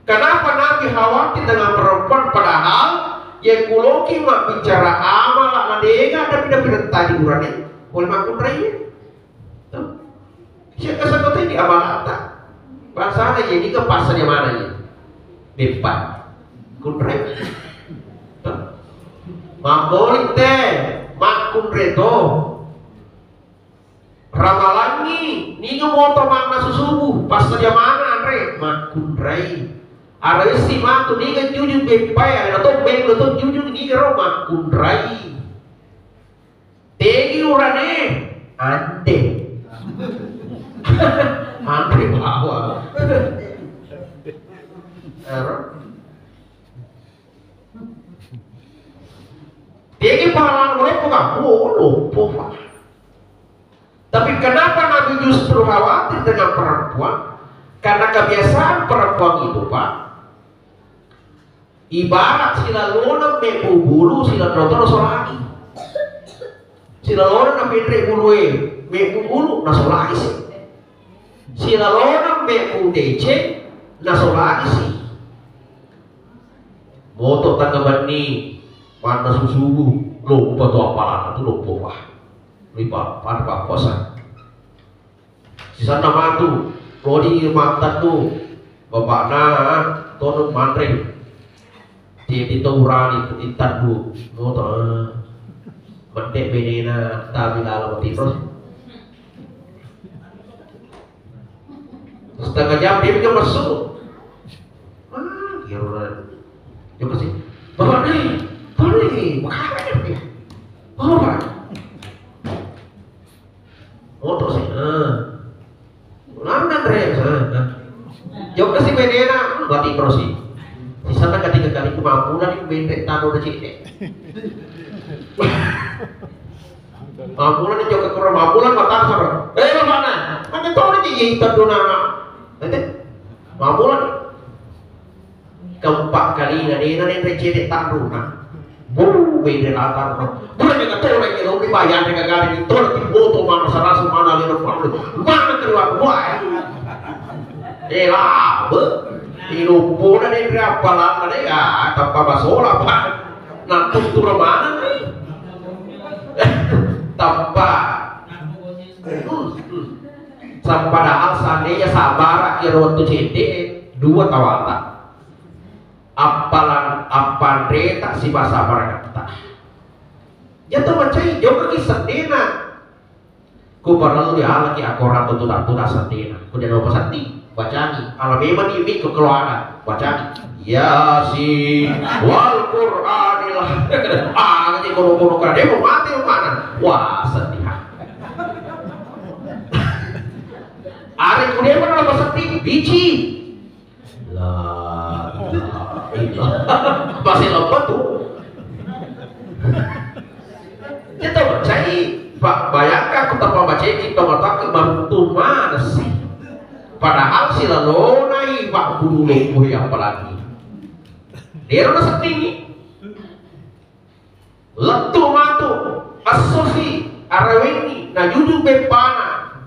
Kenapa Nabi khawatir dengan perempuan padahal yang kuloki mak bicara amal la dega tapi tapi tadi urane boleh makkunrai. Tuh. Siapa satu tadi amal tak? Bahasa ada ya ini ke pasarnya mana ya? Depan. Kunre. Tuh. Mambolit teh, makkunre to. Ramalangi, niga moto mannasu subuh, pas saja mana anre, makkunrai. Aresi matu, niga jujur beppai, ada to beng, ada to jujur, niga ro makkunrai. Tegi urane, ande. Anre bawa. Ero. Tegi pahala loppo kamu, loppo, Pak. Tapi kenapa Nabi justru khawatir dengan perempuan? Karena kebiasaan perempuan itu, Pak, ibarat silalona mebbu bulu, silalona toro solani. Silalona na penre bulue, mebbu bulu, na solani sih. Silalona mebbu deceng, na solani sih. Moto tangga banni, manna susubu, loppo to apalana tu loppo, Pak. Ripa, pada papposa. Sisanna matu, lodi mattandu, bapakna tonu manre. Jadi to urani ittandu, moto. Mendek benena tabi lalo mati terus. Setengah jam dia juga masuk. Ah, ya Allah. Dia kasih, "Bapak nih, Bapak nih, makanya nih. Bapak." Moto sih. Ah. Landa, Andre. Ah, ah. Jokka si benena, mati terus sih. Sisanna ketiga kali ku mampunan ni bendek tanu na cedde. Mampunan ni jokka kura mampunan mata sar. Eh, mana? Mana tau ni jadi taduna. Ente? Mampunan. Keempat kali na dena ni cedde taduna. Bu, beda latar. Bukan juga tau lagi lo bayar dengan kali itu, nanti foto mana sarasu mana lino mana. Mana keluar buah. Eh, lah, be. Iluppo na dena apalan na deh, ah, tanpa basola, Pak. Nah, tutur mana nih? Tanpa. Hmm, hmm. Sa-, padahal seandainya sabara kira waktu cedde, dua tawata. Appalan, appanreta sibasa baraketta. Jatuh macai, jokka ki sendena. Ku parellu dialaki akorang tu tuda-tuda sendena. Ku dia lupa senti, bacangi. Ala memang ni mi ku keluarga, bacangi. Yasin wal Qur'anil. Ah, nanti kono-kono kan dia mau mati mana? Wah, sedih. Hari ku dia mana lupa senti, biji. La ilaha illallah. Masih lemah tuh. Kita percaya, Pak, bayangkan aku tanpa baca kita mata ke baru tuh mana sih? Padahal si lalonai Pak guru lompoh ya apalagi. Dia udah setinggi. Lettu matu, essosi, arawenni, najuju beppana.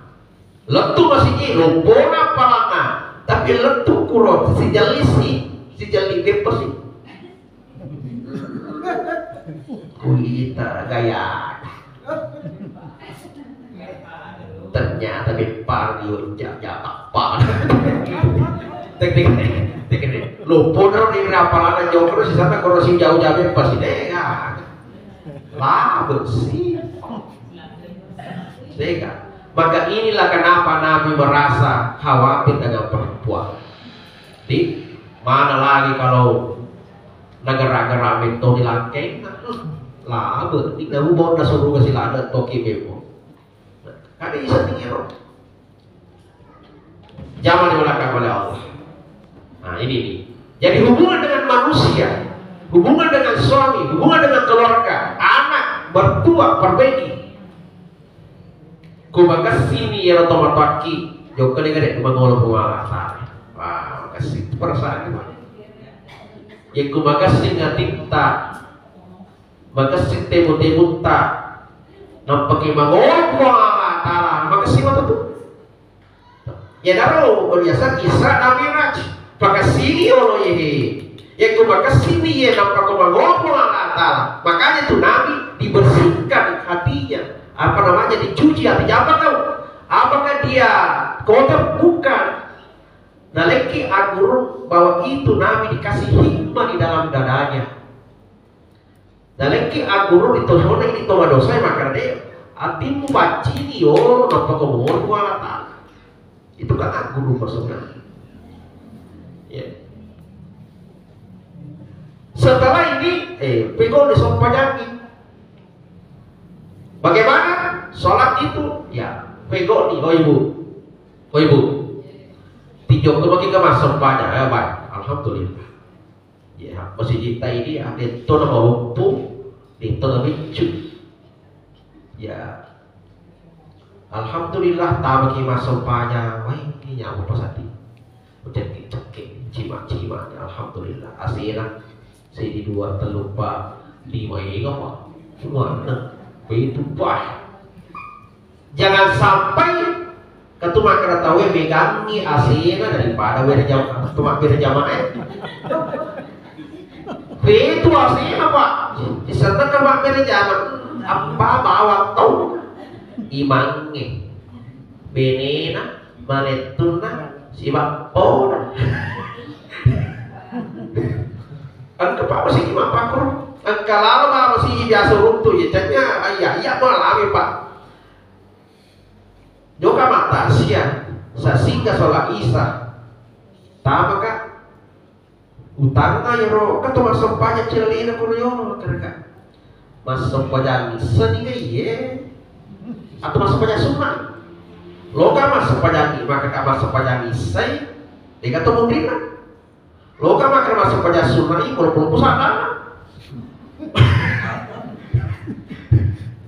Lettu masigi, loppona palanna. Tapi lettu kuro, sijellisi, sijelli beppasi. Kulita gaya. Ternyata beppa dio ja-, jatappa. Tek, tek, tek, tek. Loppo ro ni rapalana jokro sisana koro si jauh-jauh pasti deh, ya. Lah, bersih. Sega. Maka inilah kenapa Nabi merasa khawatir dengan perempuan. Di mana lagi kalau negara-negara metto di langkeng, lah, be, di namu bawa suruh ke silada toki bebo. Kada bisa tinggi, Bro. Jangan dimuliakan oleh Allah. Nah, ini nih. Jadi hubungan dengan manusia, hubungan dengan suami, hubungan dengan keluarga, anak, mertua, perbaiki. Ku makessini ya tomatoakki, jokka ni gare mangolo Puang Allah Taala. Wah, makessing perasaan, Pak. Ya ku makessing atitta, makessing temu-temutta, nampaki mangolo Puang Allah Taala, makessing matu tu. Iyanaro biasa Isra na Mi'raj. Pakessini olo iye. Yakko makessini iye, nappako mangolo Puang Allah Taala. Makanya tu Nabi dibersihkan hatinya. Apa namanya, dicuci hatinya. Apa tahu? Apakah dia kotor? Bukan. Nalekki agguru bahwa itu Nabi dikasih hikmah di dalam dadanya. Nalekki agguru ri tolona ini to madosa, makkeda de, atimmu paccini yolo, nappa ko mongolo Puang Allah Taala. Itu kan agguru maksudnya. Ya. Setelah ini, eh, pegoni sompajangi. Bagaimana sholat itu? Ya, pegoni, oh ibu, oh ibu, tijokko maki ke masempajang, ya baik, alhamdulillah. Ya, masijita ini ada itu nama umpu, itu nama bicu. Ya, alhamdulillah, tabaki masuk paja, wah, ini nyawa pasati. Udah dicekik, cima-cima, alhamdulillah. Asina, sini dua, telupa, lima, ini apa? Semua enam. Begitu, wah. Jangan sampai ketu makkeda tauwe megangngi asena daripada were jam-, tu mabbere jamaah. Itu asena, Pak. Isenna ka mabbere jamaah. Apa bawa tau? imangnge, benena, malettunna, sibappona. Engka pa masigi mappakkuro. Engka lalo ma masigi biasa uruntu, ya, canya, iya, iya, malami, Pak. Jokka mattasia, sasingga sholat Isya. Tamaka. Utanna iyaro, engka to massempajang cellina kono yolo, makkedaka. Massempajang Isya ni ga iye? Atau massempajang sunna? Loka massempajang, makkeda massempajang Isya, dega to munrinna. Loka makkeda massempajang sunna i, pura-pura sadana.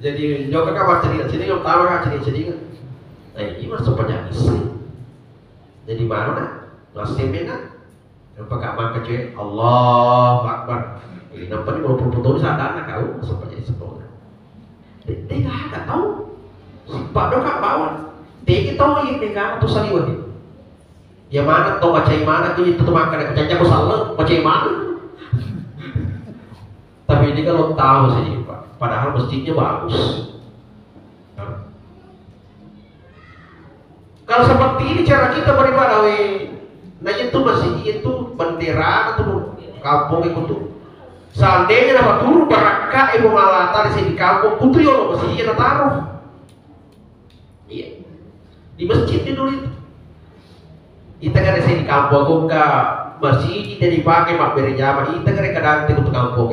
Jadi, jokka ka baca di sini, yang utama ka ceding-ceding. Eh, ini massempajang Isya. Jadi, mana nak? Masih mana? Nampa ka mangka cuy, Allahu Akbar. Ini nampa ni pura-pura sadana kau, massempajang Isya. De, de, gak ada tahu. Sipa doka bawang. Tegi tau iya, de, gak ada tuh saliwat. Ya mana to macai mana tu itu tuh makan aku canja aku salah macai mana. Tapi ini kalau tahu sih, Pak. Padahal masjidnya bagus. Nah. Kalau seperti ini cara kita beribadah, we, nah itu masjid itu bendera itu kampung itu tuh. Seandainya dapat turun barakka ibu malata di sini kampung, kutu yolo masjid kita taruh. Iya. Di masjid di dulu itu. Ita kan di sini kampung, kok masjid jadi pakai mak berjamaah. Ita kan kadang tiku kampung.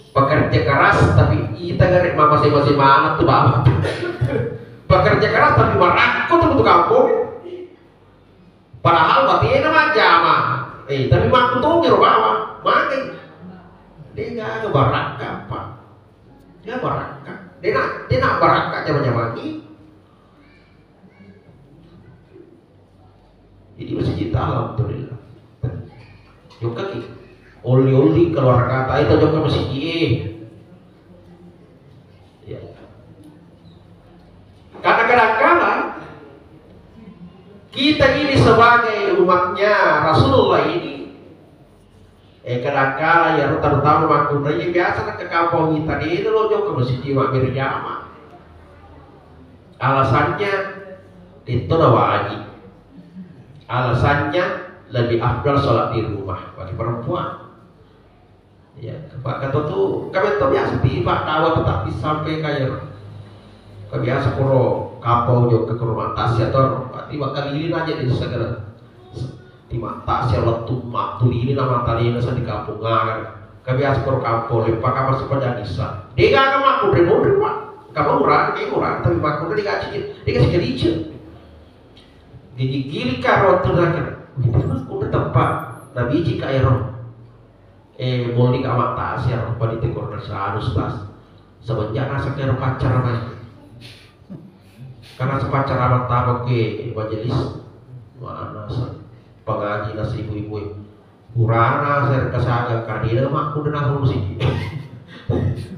Pekerja keras, tapi ita garek mama sema-sema anak tuh, Bang. Pekerja keras, tapi marakko tuh, tuh kampung. Padahal batena majjama. Eh, tapi makkutongi ro bawang. Magai. Dia nggak ada barakka, Pak. Dia barakka. Dia nak, dia nak barakka jama-jama ini. Jadi masih cinta, alhamdulillah. Jokka ki. Oli-oli keluarga itu jokka masih ki. Ya. Karena kadangkala kita ini sebagai umatnya Rasulullah ini, eh, kadangkala ya, terutama makkunrai biasa nak ke kampung kita ini lo jokka masih ki mak berjamaah. Alasannya itu wajib. Alasannya lebih afdal sholat di rumah bagi perempuan. Ya, kepakatan tuh, kami tuh biasa di Pak Dawa tetapi sampai kayak kebiasa kuro kapau jokka ke rumah tasya atau berarti bakal lilin aja di segala di mata tasya waktu matu lilin nama talina sa di kampung agar kebiasa kuro kapau lepak apa sepanjang Isya. Dia gak makkunrai-kunrai, Pak. Kamu murah, kayak murah, tapi makkunrai dikasih, dikasih kerja. Gigi-gili karo tu nakal. Udah tempat. Nabi jika ero. Eh, boleh ka mata tasya, rupa di tegur nasa, Ustaz. Semenjak nasa kero pacar, Mas. Karena sepacar amat tabok ke majelis. Mana sa-, pengaji nasa ibu-ibu. Urana saya kesaga kadina makku dena solusi.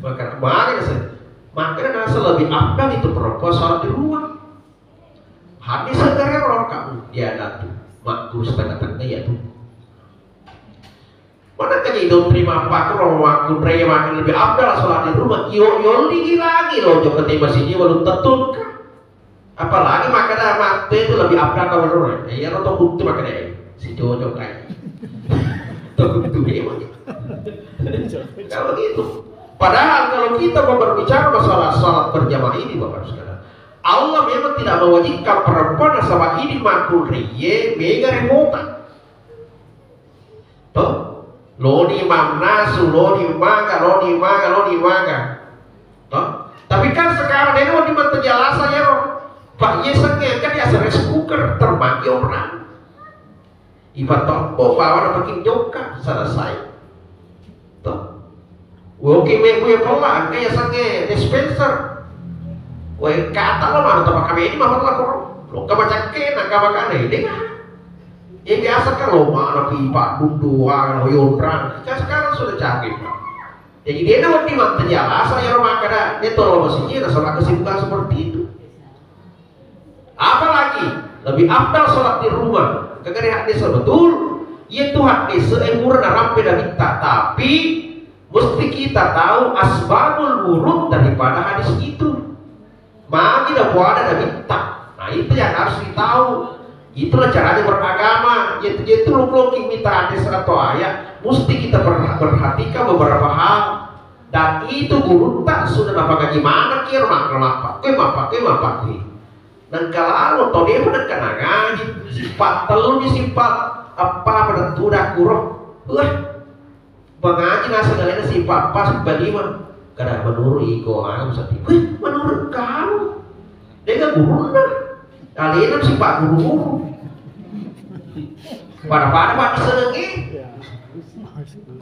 Maka, mana saya? Makanya nasa lebih afdal itu perempuan sholat di rumah. Hadis segera orang kamu dia datu. Makku setengah-tengah ya tuh. Mana kan itu terima pakro makkunrai makin lebih afdal sholat di rumah. Yo, yo lagi lagi lo jokka tema sini belum tentu kah? Apalagi makkeda mate itu lebih afdal kalau menurut. Ya, iya, lo tau kutu makkeda si cocok kai. Tau kutu memang. Kalau gitu. Padahal kalau kita mau berbicara masalah salat berjamaah ini, Bapak Saudara, Allah memang tidak mewajibkan perempuan nasaba ini makkunrai mega remotan. Toh? Loni mannasu, loni maga, loni maga, loni maga. Toh? Tapi kan sekarang ini mau dimantu jalasa ya, Ro. Pak Yesen kan dia rice cooker terbagi orang. Ipa tompo bawa na paking jokka, selesai. Toh? Woki me buya pella, engka ya sange dispenser. Woi, kata lo mana tempat kami ini mah pella koro. Lo kama cakke, na kama kane, deh. Ya biasa kan lo mana pipa, dundu, wang, lo yonrang. Kan sekarang sudah canggih, Pak. Jadi dia nanti mantu jalasa ya rumah kada, dia tolong masih nasaba kesibukan seperti itu. Apalagi lebih afdal sholat di rumah. Kagare hadis betul. Iya tuh hadis yang murah dan rampe dan minta. Tapi mesti kita tahu asbabul wurud daripada hadis itu. Magi napoada nabitta. Nah, itu yang harus ditahu. Itulah caranya beragama. Yaitu, yaitu lo-, lo ki mita hadis atau ayat, mesti kita ber-, perhatikan beberapa hal. Dan itu gurutta sudah napangaji maneng kiro, maka mappakkoi, mappakkoi, mappakkoi. Nengka lalo to, de' pa nengka nangaji. Sifat tellu ni sifat apa pada tuda kuro. Wah, mangaji naseng alena sifat pas, sifat lima. Kada menurut iko, anu, seddi. Wih, menurut kamu. De'ga gurunna. Alena sifat guru-guru. Pada-pada pak disenengi.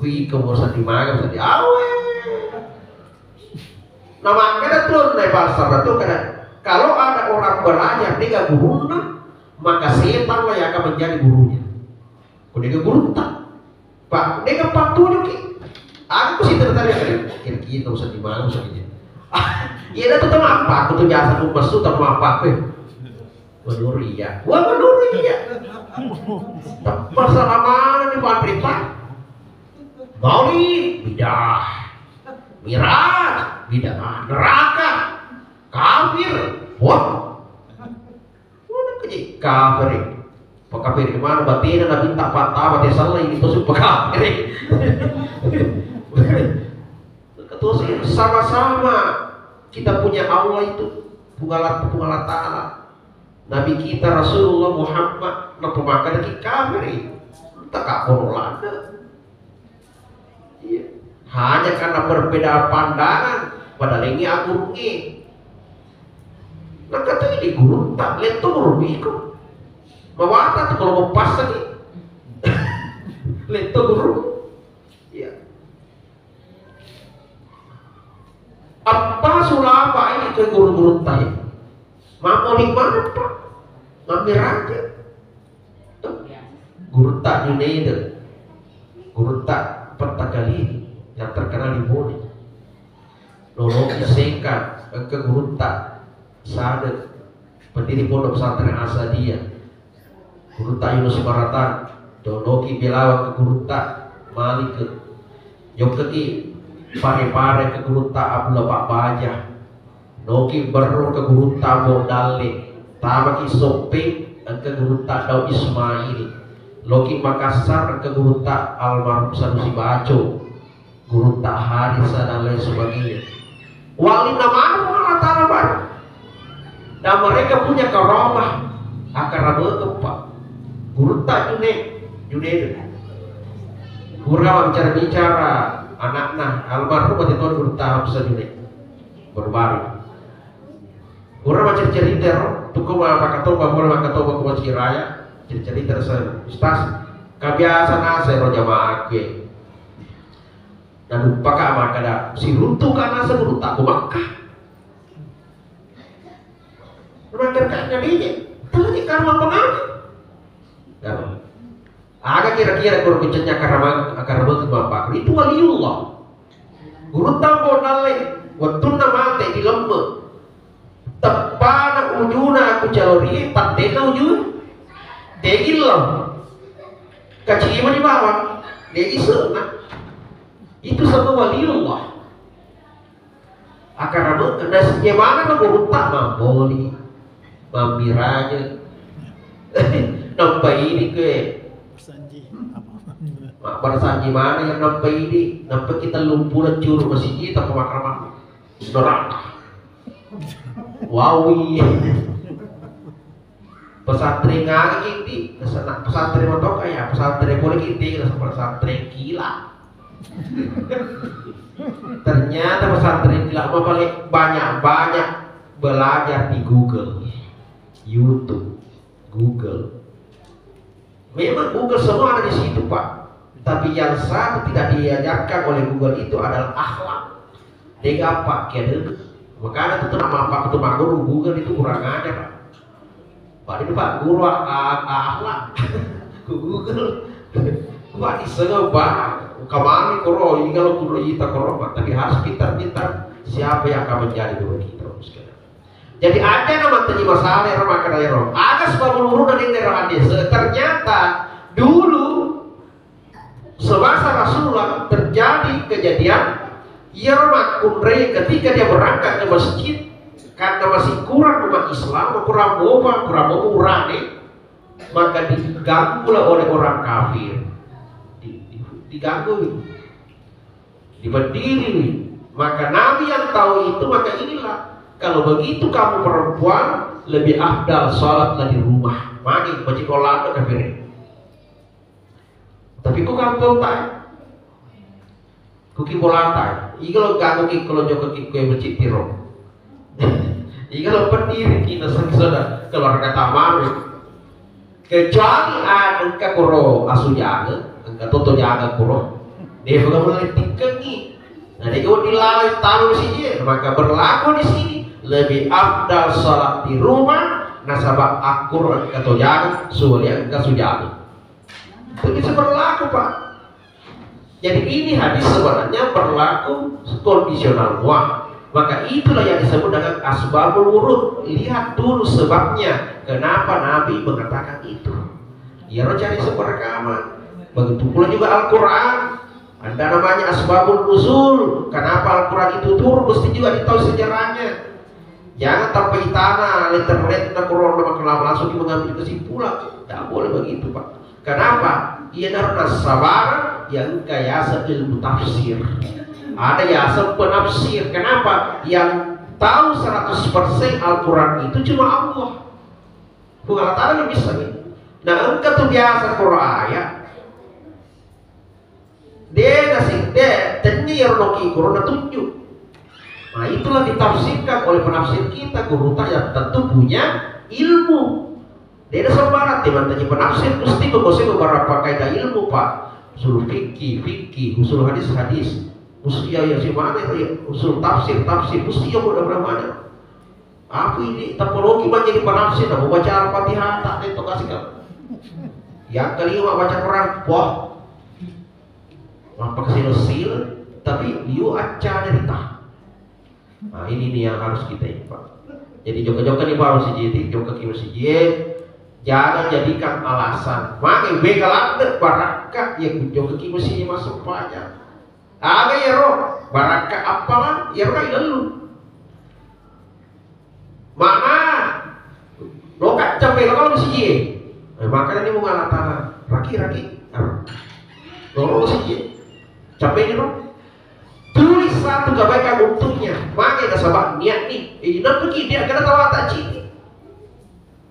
Kui iko mau seddi, maga seddi. Awe. Nah, makanya tuh, naik pasar tuh, kada, kalau ada orang belajar de'ga gurunna, maka setanlah yang akan menjadi gurunya. Ko de'ga gurutta, Pak, de'ga pattuju ki. Aku sih tertarik, kira-kira usah di mana, usah di. Iya, dah tuh, teman apa? Aku tuh biasa tuh masuk, teman apa aku? Menurut iya. Wah, menurut iya. Masalah mana nih, Pak Rita? Maulid, bidah. Miraj, bidah. Neraka, kafir. Wah. Mana keji kafir? Pakafir di mana? Batena nabi tak patah, batena salah ini tuh pakafir. Ketua sih, sama-sama kita punya Allah itu, Puang Allah, Puang Allah Ta'ala. Nabi kita Rasulullah Muhammad, napa maka daki kafir? Entah kak kono lada. Iya. Hanya karena berbeda pandangan, pada lengi agurunge. Nah, kata ini guru, tak leto guru iko. Mawata tuh kalau mau pas lagi. Leto guru. Iya. Apa sulapa ini ke guru-guru tadi? Mamoli mana, Pak? Mammi raja. Gurutta Junaid, gurutta Pettakalini yang terkenal di Bone. Loloki Sengkang, engka gurutta Sade, pendiri Pondok Pesantren Asadiyah. Gurutta Yunus Baratang, loloki Belawa ke gurutta Malik. Jokkaki Pare-Pare ke gurutta Abdullah Pak Baja. Noki Berru ke gurutta Ambo Dalle, tamaki Soppeng engka gurutta Daud Ismail, loki Makassar engka gurutta almarhum Sanusi Baco, gurutta Harisa dan lain sebagainya. Walinna maneng Allah Ta'ala baru. Dan mereka punya karomah, akar apa? Gurutta Junaid, Junaid. Kurang bicara-bicara anakna almarhum mati tahun gurutta Hamsa Junaid. Baru-baru. Pura maccarita ro, tukku ma pakatoba, pura makatoba ku Masjid Raya, cerita rasa Ustaz, kabiasa nase ro jamaah ke. Dan lupa ka maka da siruntu ka nase guru tak ku Makkah. Makkah ka Nabi je, tapi kalau apa ngani? Dapat. Aga kira-kira koro kucenya karama-, karama tu bapak. Itu waliullah. Gurutta Ambo Dalle, wettunna mate di lemme. Teppana ujuna aku calori, patena uju. Degillo. Kacima di bawah. Degi sena. Itu sama waliullah. Akkarama, nasi-, yemana na gurutta mammoli, mammiraja. Nampa idi ke. Bersanji. Apa? Ma-, bersanji mana yang nampa idi? Nampa kita lumpur curu masiji tanpa makrama. Neraka. Wawi. Pesantren aga kindi, pesantren motoka ya, pesantren boleh kindi, pesantren gila. Ternyata pesantren gila mah paling banyak-banyak belajar di Google, YouTube, Google. Memang Google semua ada di situ, Pak. Tapi yang satu tidak diajarkan oleh Google itu adalah akhlak. Dega apa kede. Makanya tuh nama apa tuh maguru Google itu kurang ajar, Pak. Pak itu Pak guru a-, a-, akhlak. Ku Google. Pak iseng, Pak. Kamani koro, ingat lo guru ita koro, Pak. Tapi harus pintar-pintar siapa yang akan menjadi guru kita, Pak, sekalian. Jadi aja nama tadi masalah ero makkeda ero. Aga sebab guru dari ero hadis. Ternyata dulu semasa Rasulullah terjadi kejadian, ia makkunrai ketika dia berangkat ke masjid, Karena masih kurang umat Islam, kurang mopa, kurang mopa urane, maka diganggulah oleh orang kafir. Di- di- diganggu, diberdiri. Maka Nabi yang tahu itu, maka inilah, kalau begitu kamu perempuan, lebih afdal sholatlah di rumah. Magi masih kolak kafir. Tapi ku kampong tai, ku ki bolata, iga lo ganggu ki kalau joko ki kue masjid tiro. Iga lo pendiri ki naseng soda keluarga tamaru. Kecuali ada engka kuro asu jaga, engka toto jaga kuro. Dia bukan mulai tikkengi. Nah, dia kalau dilalai tahu sini, maka berlaku di sini lebih afdal sholat di rumah, nasaba akur engka to jaga, suwali engka su jaga. Itu bisa berlaku, Pak. Jadi ini hadis sebenarnya berlaku kondisional muah. Maka itulah yang disebut dengan asbabul wurud. Lihat dulu sebabnya kenapa Nabi mengatakan itu. Iyaro cari sumber rekaman. Begitu pula juga Al-Quran. Ada namanya asbabun nuzul. Kenapa Al-Quran itu turun, mesti juga ditahu sejarahnya. Jangan tanpa itana, letter-letter na Quran na makalama langsung kita mengambil kesimpulan. Tidak boleh begitu, Pak. Kenapa? Iya, karena sabar yang kayasa ilmu tafsir. Ada yasa penafsir. Kenapa? Yang tahu seratus persen Al-Quran itu cuma Allah. Bukan Allah Ta'ala yang bisa nih. Nah, engka tu biasa Quran ayat. De nasi, de, tenni iyaro loki guru natunjuk. Nah, itulah ditafsirkan oleh penafsir kita, guru ta yang tentu punya ilmu. De na sembarang, tiba tanya penafsir, mesti menguasai beberapa kaidah ilmu, Pak. Usul fikih, fikih, usul hadis, hadis. Mesti ya, ya, si mana itu ya? Usul tafsir, tafsir. Mesti ya, mudah-mudahan mana? Apa ini? Tapoloki menjadi penafsir, nah, membaca Al-Fatihah, tak tentu kasih kan? Yang kelima, baca Quran, wah. Maka sila-sila, tapi liu acca derita. Nah, ini nih yang harus kita ini, Pak. Jadi, jokka-jokka nih, Pak, masjid, jokka ki masjid, jangan jadikan alasan. Mage, wega ladde barakka, ya, jokka ki masjid masuk pelajar. Aga ya, roh, barakka apalah, ya, roh, lalu. Mana? Lo kacca pe lo kalau siji. Eh, makanya ini mau ngalatana. Raki, raki. Lo lo siji. Capek ni lo. Tulis satu kebaikan untuknya. Pakai nasabah niat nih. Eh, nanti dia kena tawa tak cini.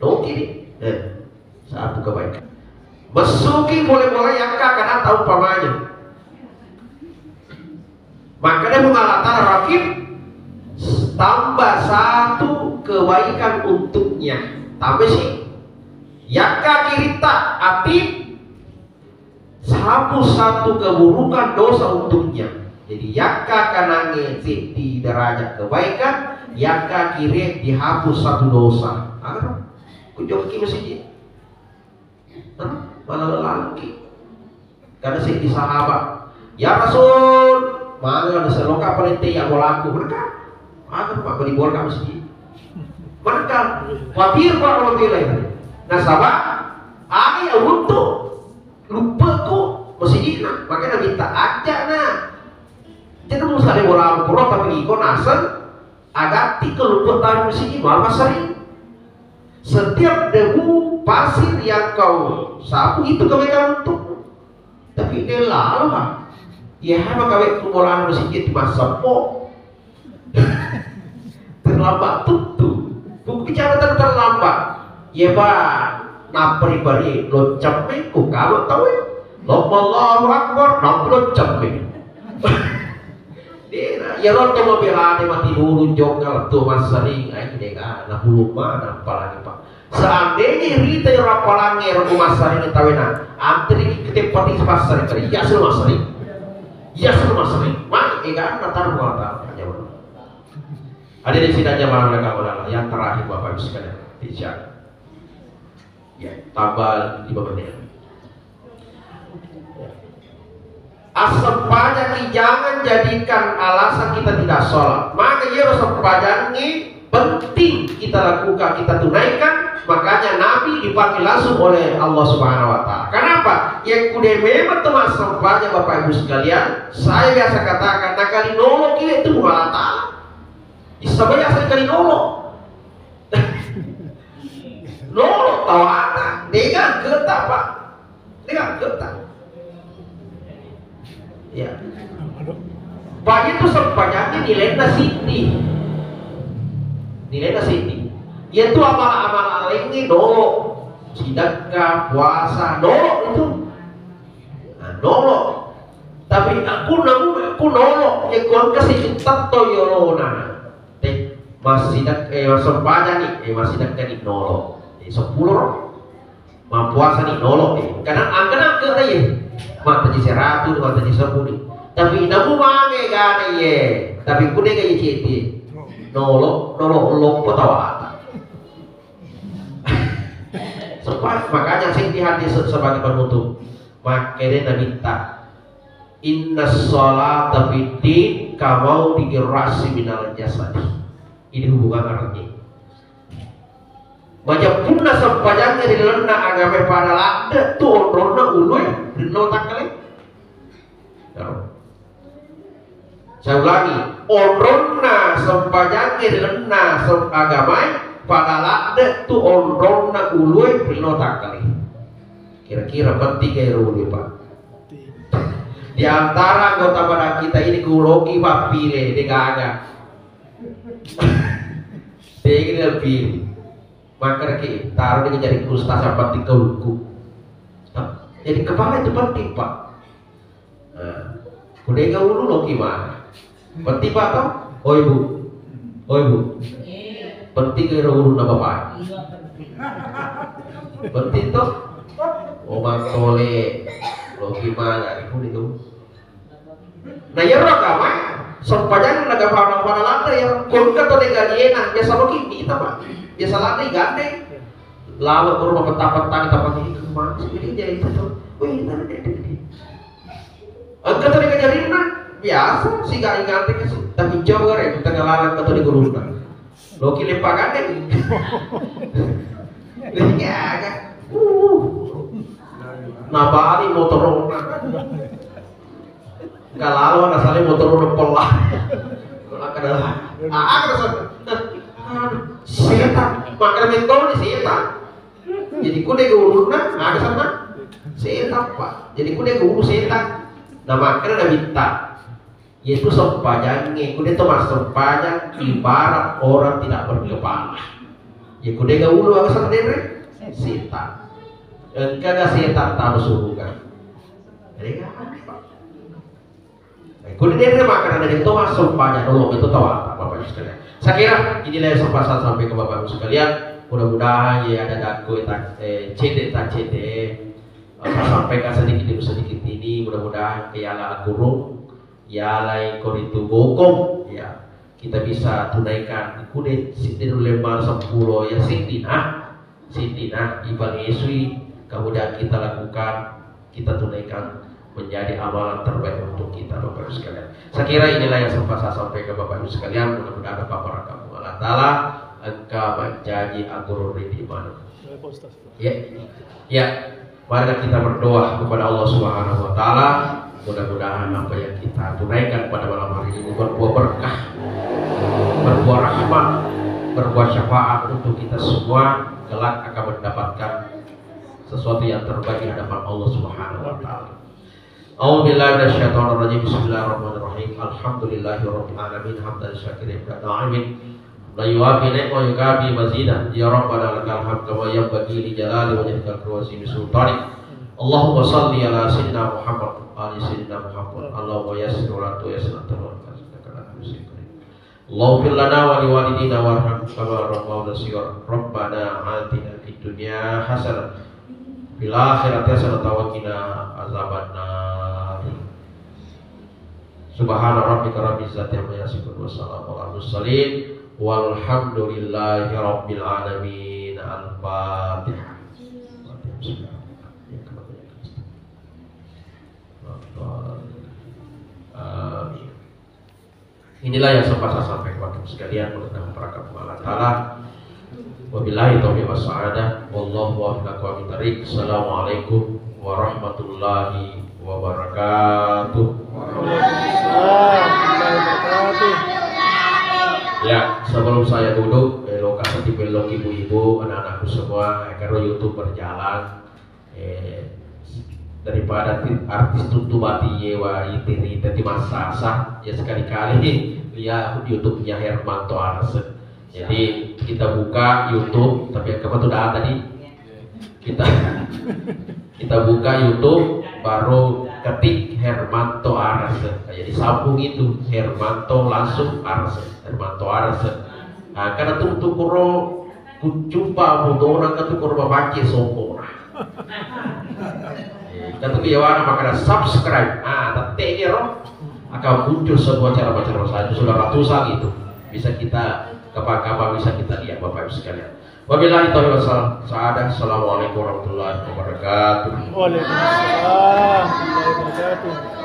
Oke nih. Eh, satu kebaikan. Masuki boleh-boleh yang kakak tahu pamannya. Makanya mengalatan rakib tambah satu kebaikan untuknya. Tambah sih. Yakka kirita ati sapu satu keburukan dosa untuknya. Jadi yakka kanange seddi derajat kebaikan, yakka kire dihapus satu dosa. Agar kujokki masjid. Hah? Malah lelaki. Karena seddi sahabat, "Ya Rasul, mana ada seloka parente ya bolaku?" Mereka, "Ada, Pak, beli bola masjid." Mereka khawatir, Pak, kalau bilang. Nasaba, ada ya untuk lupaku masjidna. Makanya minta aja nah. Jadi, misalnya bola pura tapi iko naseng, agatti ke lupa tadi masjid malah sering. Setiap debu pasir yang kau sapu itu kebaikan untukmu. Tapi dia lalu, ha. Ya, apa kawek tu bola masjid itu maseppo. Terlambat tuh tuh. Buku bicara ter- terlambat. Ya, Pak, napri bari lo cemme ku kalau tahu. Lo Allahu Akbar, napri lo cemme. Dena, ya, lo to mabelane mati dulu jokka lettu massering, ai dega, na pulung mana apalagi, Pak. Seandainya rita ya rappalangnge ro massering tawena, antri ke tempat itu massering, ya suruh massering. Ya suruh massering. Mai ega na taruh mata. Hadirin sidang jamaah oleh kamu yang terakhir Bapak Ibu sekalian. Insya Allah. Ya, tambah lima menit. Assempajang, jangan jadikan alasan kita tidak sholat. Maka iya, sempajang ini penting kita lakukan, kita tunaikan. Makanya Nabi dipanggil langsung oleh Allah Subhanahu wa Ta'ala. Kenapa? Yang kude memang teman sempajang, Bapak Ibu sekalian, saya biasa katakan, nakali nolok itu Allah Ta'ala. Isabaya sekali nolok. Nolo tawata, dega geta, Pak. Dega geta. Ya. Pak, itu sempajangnge nilainna siddi. Nilainna siddi. Iyatu amala-amala laingnge nolo. Sidekka, puasa, nolo itu. Nah, nolo. Tapi aku namu, aku nolo. Ya, ku engka sijuta to yolona. Te, massidek-, eh, massempajani, eh, massidekkani nolo. Eh, seppulo ro. Mappuasani nolo, eh. Karena angkana angkana ye. Mataji seratu, mataji seppulo. Tapi namu mange gana ye. Tapi kune ga ye ceti. Nolo, nolo loppo tawata. Sempat, makanya sing di hadis sebagai penutup. Makanya Nabi ta, "Inna salata fiddin kamaudi rasi minal jasadi." Ini hubungan artinya. Majeppunna sempajangnge ri lalenna agamae pada ladde tu onronna ulue rinno takkale. Saya ulangi, onronna sempajangnge ri lalenna sem-, agamae pada ladde tu onronna ulue rinno takkale. Kira-kira penting ga ero ulue, Pak? Di antara anggota badan kita ini, kuloki pappile, de gaga. Tegi dipilih. Makkadaki, taruh di jari ustaz yang penting ke ulukku. Hah? Jadi kepala itu penting, Pak. Nah, kudega ulu loki mana? Penting, Pak, toh? Oh, Ibu. Oh, Ibu. Penting ke ulunna Bapak. Penting, toh? Oh, Bang Soleh. Loki mana? Ibu itu. Nah, iyaro agama, sempajanna naga pada, pada ladde ya. Ko engka to de gajiena, biasa loki mita, Pak. Biasa ladde gandeng. Lawa ke rumah peta-peta, kita pakai ke rumah. Jadi jadi itu tuh. Wih, ini tadi, tadi, tadi. Engka to de gajarinna, biasa, siga gandeng ke su. Tapi coba re, tengah larang ke to de gurunda. Loki leppa gandeng. Iya, kan? Uh. Nabali motorona. Galalo nasale motor udah pelah. Kada, ah, kada sa-, aduh, setan. Makkeda mentoni setan. Jadi kude guruna, ada sama setan, Pak. Jadi kude guru setan. Nah, makkeda Nabitta, yaitu sempajangnge, kude to massempajang ibarat orang tidak berkepala. Ya kude guru, ada sama denre? Setan. Engka ga setan tahu suruga? Ada, Pak. Kuni denre makkeda, jadi to massempajang dolo, itu tahu apa, Bapak Ibu sekalian. Saya kira inilah yang sempat saya sampaikan, Bapak Ibu sekalian. Mudah-mudahan ya ada daku, eh, cede, tak cede, eh, saya sampaikan sedikit demi sedikit ini. Mudah-mudahan ke yala guru, yalai koritu bokong, ya, kita bisa tunaikan. Kude siddi nulle mal seppulo, ya, siddi nah. Siddi nah, ibadah esui, kemudian kita lakukan, kita tunaikan menjadi amalan terbaik untuk kita, Bapak Ibu sekalian. Saya kira inilah yang sempat saya sampaikan, Bapak Ibu sekalian. Mudah-mudahan dapat berkah Allah Ta'ala. Engka mancaji agurung ri mana. Ya. Ya. Marilah kita berdoa kepada Allah Subhanahu wa Ta'ala. Mudah-mudahan apa yang kita tunaikan pada malam hari ini berbuah berkah, berbuah rahmat, berbuah syafaat untuk kita semua. Kelak akan mendapatkan sesuatu yang terbaik di hadapan Allah Subhanahu wa Ta'ala. A'udzubillahi minasyaitonirrajim. Bismillahirrahmanirrahim. Alhamdulillahirabbil alamin. Hamdan syakirin hamdan na'imin. La yuwafi ni'mahu wa yukafi mazidah. Ya Rabbana lakal hamd kama yanbaghi li jalali wajhikal karim wa azimi sultanik. Allahumma salli ala sayyidina Muhammad wa ali sayyidina Muhammad. Allahumma yassir wa la tu'assir wa la tu'assir. Allahumma fir lana wa li walidina warham kama rabbawna shighara. Rabbana atina fid dunya hasanah, fil akhirati hasanah wa qina azabannar. Subhana rabbika rabbil izzati amma yasifun wa salamun alal mursalin walhamdulillahi rabbil alamin. Al-Fatihah. Amin. Inilah yang sempat saya sampaikan, Bapak Ibu sekalian, mudah-mudahan berkah Allah Ta'ala. Wabillahi taufiq was sa'adah. Wallahu muwaffiq ila aqwamit thariq. Assalamualaikum warahmatullahi wabarakatuh. Waalaikumsalam warahmatullahi wabarakatuh. Ya, sebelum saya duduk, eh, lokasi di belok ibu ini. Bu, anak-anakku semua, kalau YouTube berjalan, eh, daripada ti-, artis tuttu mati yewa iti rita ti massasa, ya sekali-kali lihat YouTube-nya Hermanto Arse. Jadi kita buka YouTube, tapi apa tuh dah tadi? Kita kita buka YouTube, baru ketik Hermanto Arse. Jadi sambung itu Hermanto langsung Arse, Hermanto Arse. Nah, karena tuh tuh kuro kucumpa foto orang kan tuh kuro baca sombong. Eh, kita tuh yawana makanya subscribe. Ah, tette ro akan muncul semua cara macam saya sudah ratusan itu. Bisa kita kapan-kapan bisa kita lihat Bapak Ibu sekalian. Wabillahi taufiq wal hidayah. Assalamualaikum warahmatullahi wabarakatuh. Waalaikumsalam warahmatullahi wabarakatuh.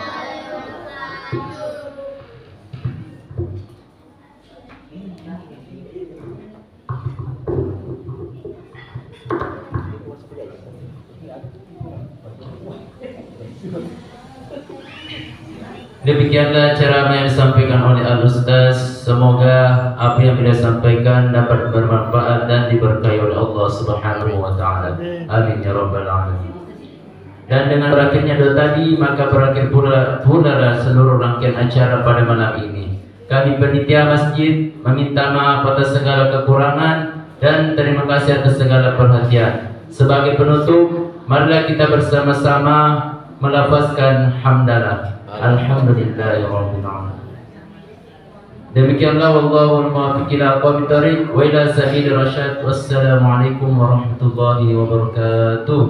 Demikianlah ceramah yang disampaikan oleh Al Ustaz. Semoga apa yang beliau sampaikan dapat bermanfaat dan diberkahi oleh Allah Subhanahu wa Ta'ala. Amin ya Rabbal Alamin. Dan dengan berakhirnya doa tadi, maka berakhir pula, pula seluruh rangkaian acara pada malam ini. Kami panitia masjid meminta maaf atas segala kekurangan dan terima kasih atas segala perhatian. Sebagai penutup, marilah kita bersama-sama melafazkan hamdalah. Alhamdulillahirabbil alamin. Demikianlah, wallahul muwaffiq ila aqwamit thariq wa ila sabilir rasyad. Wassalamualaikum warahmatullahi wabarakatuh.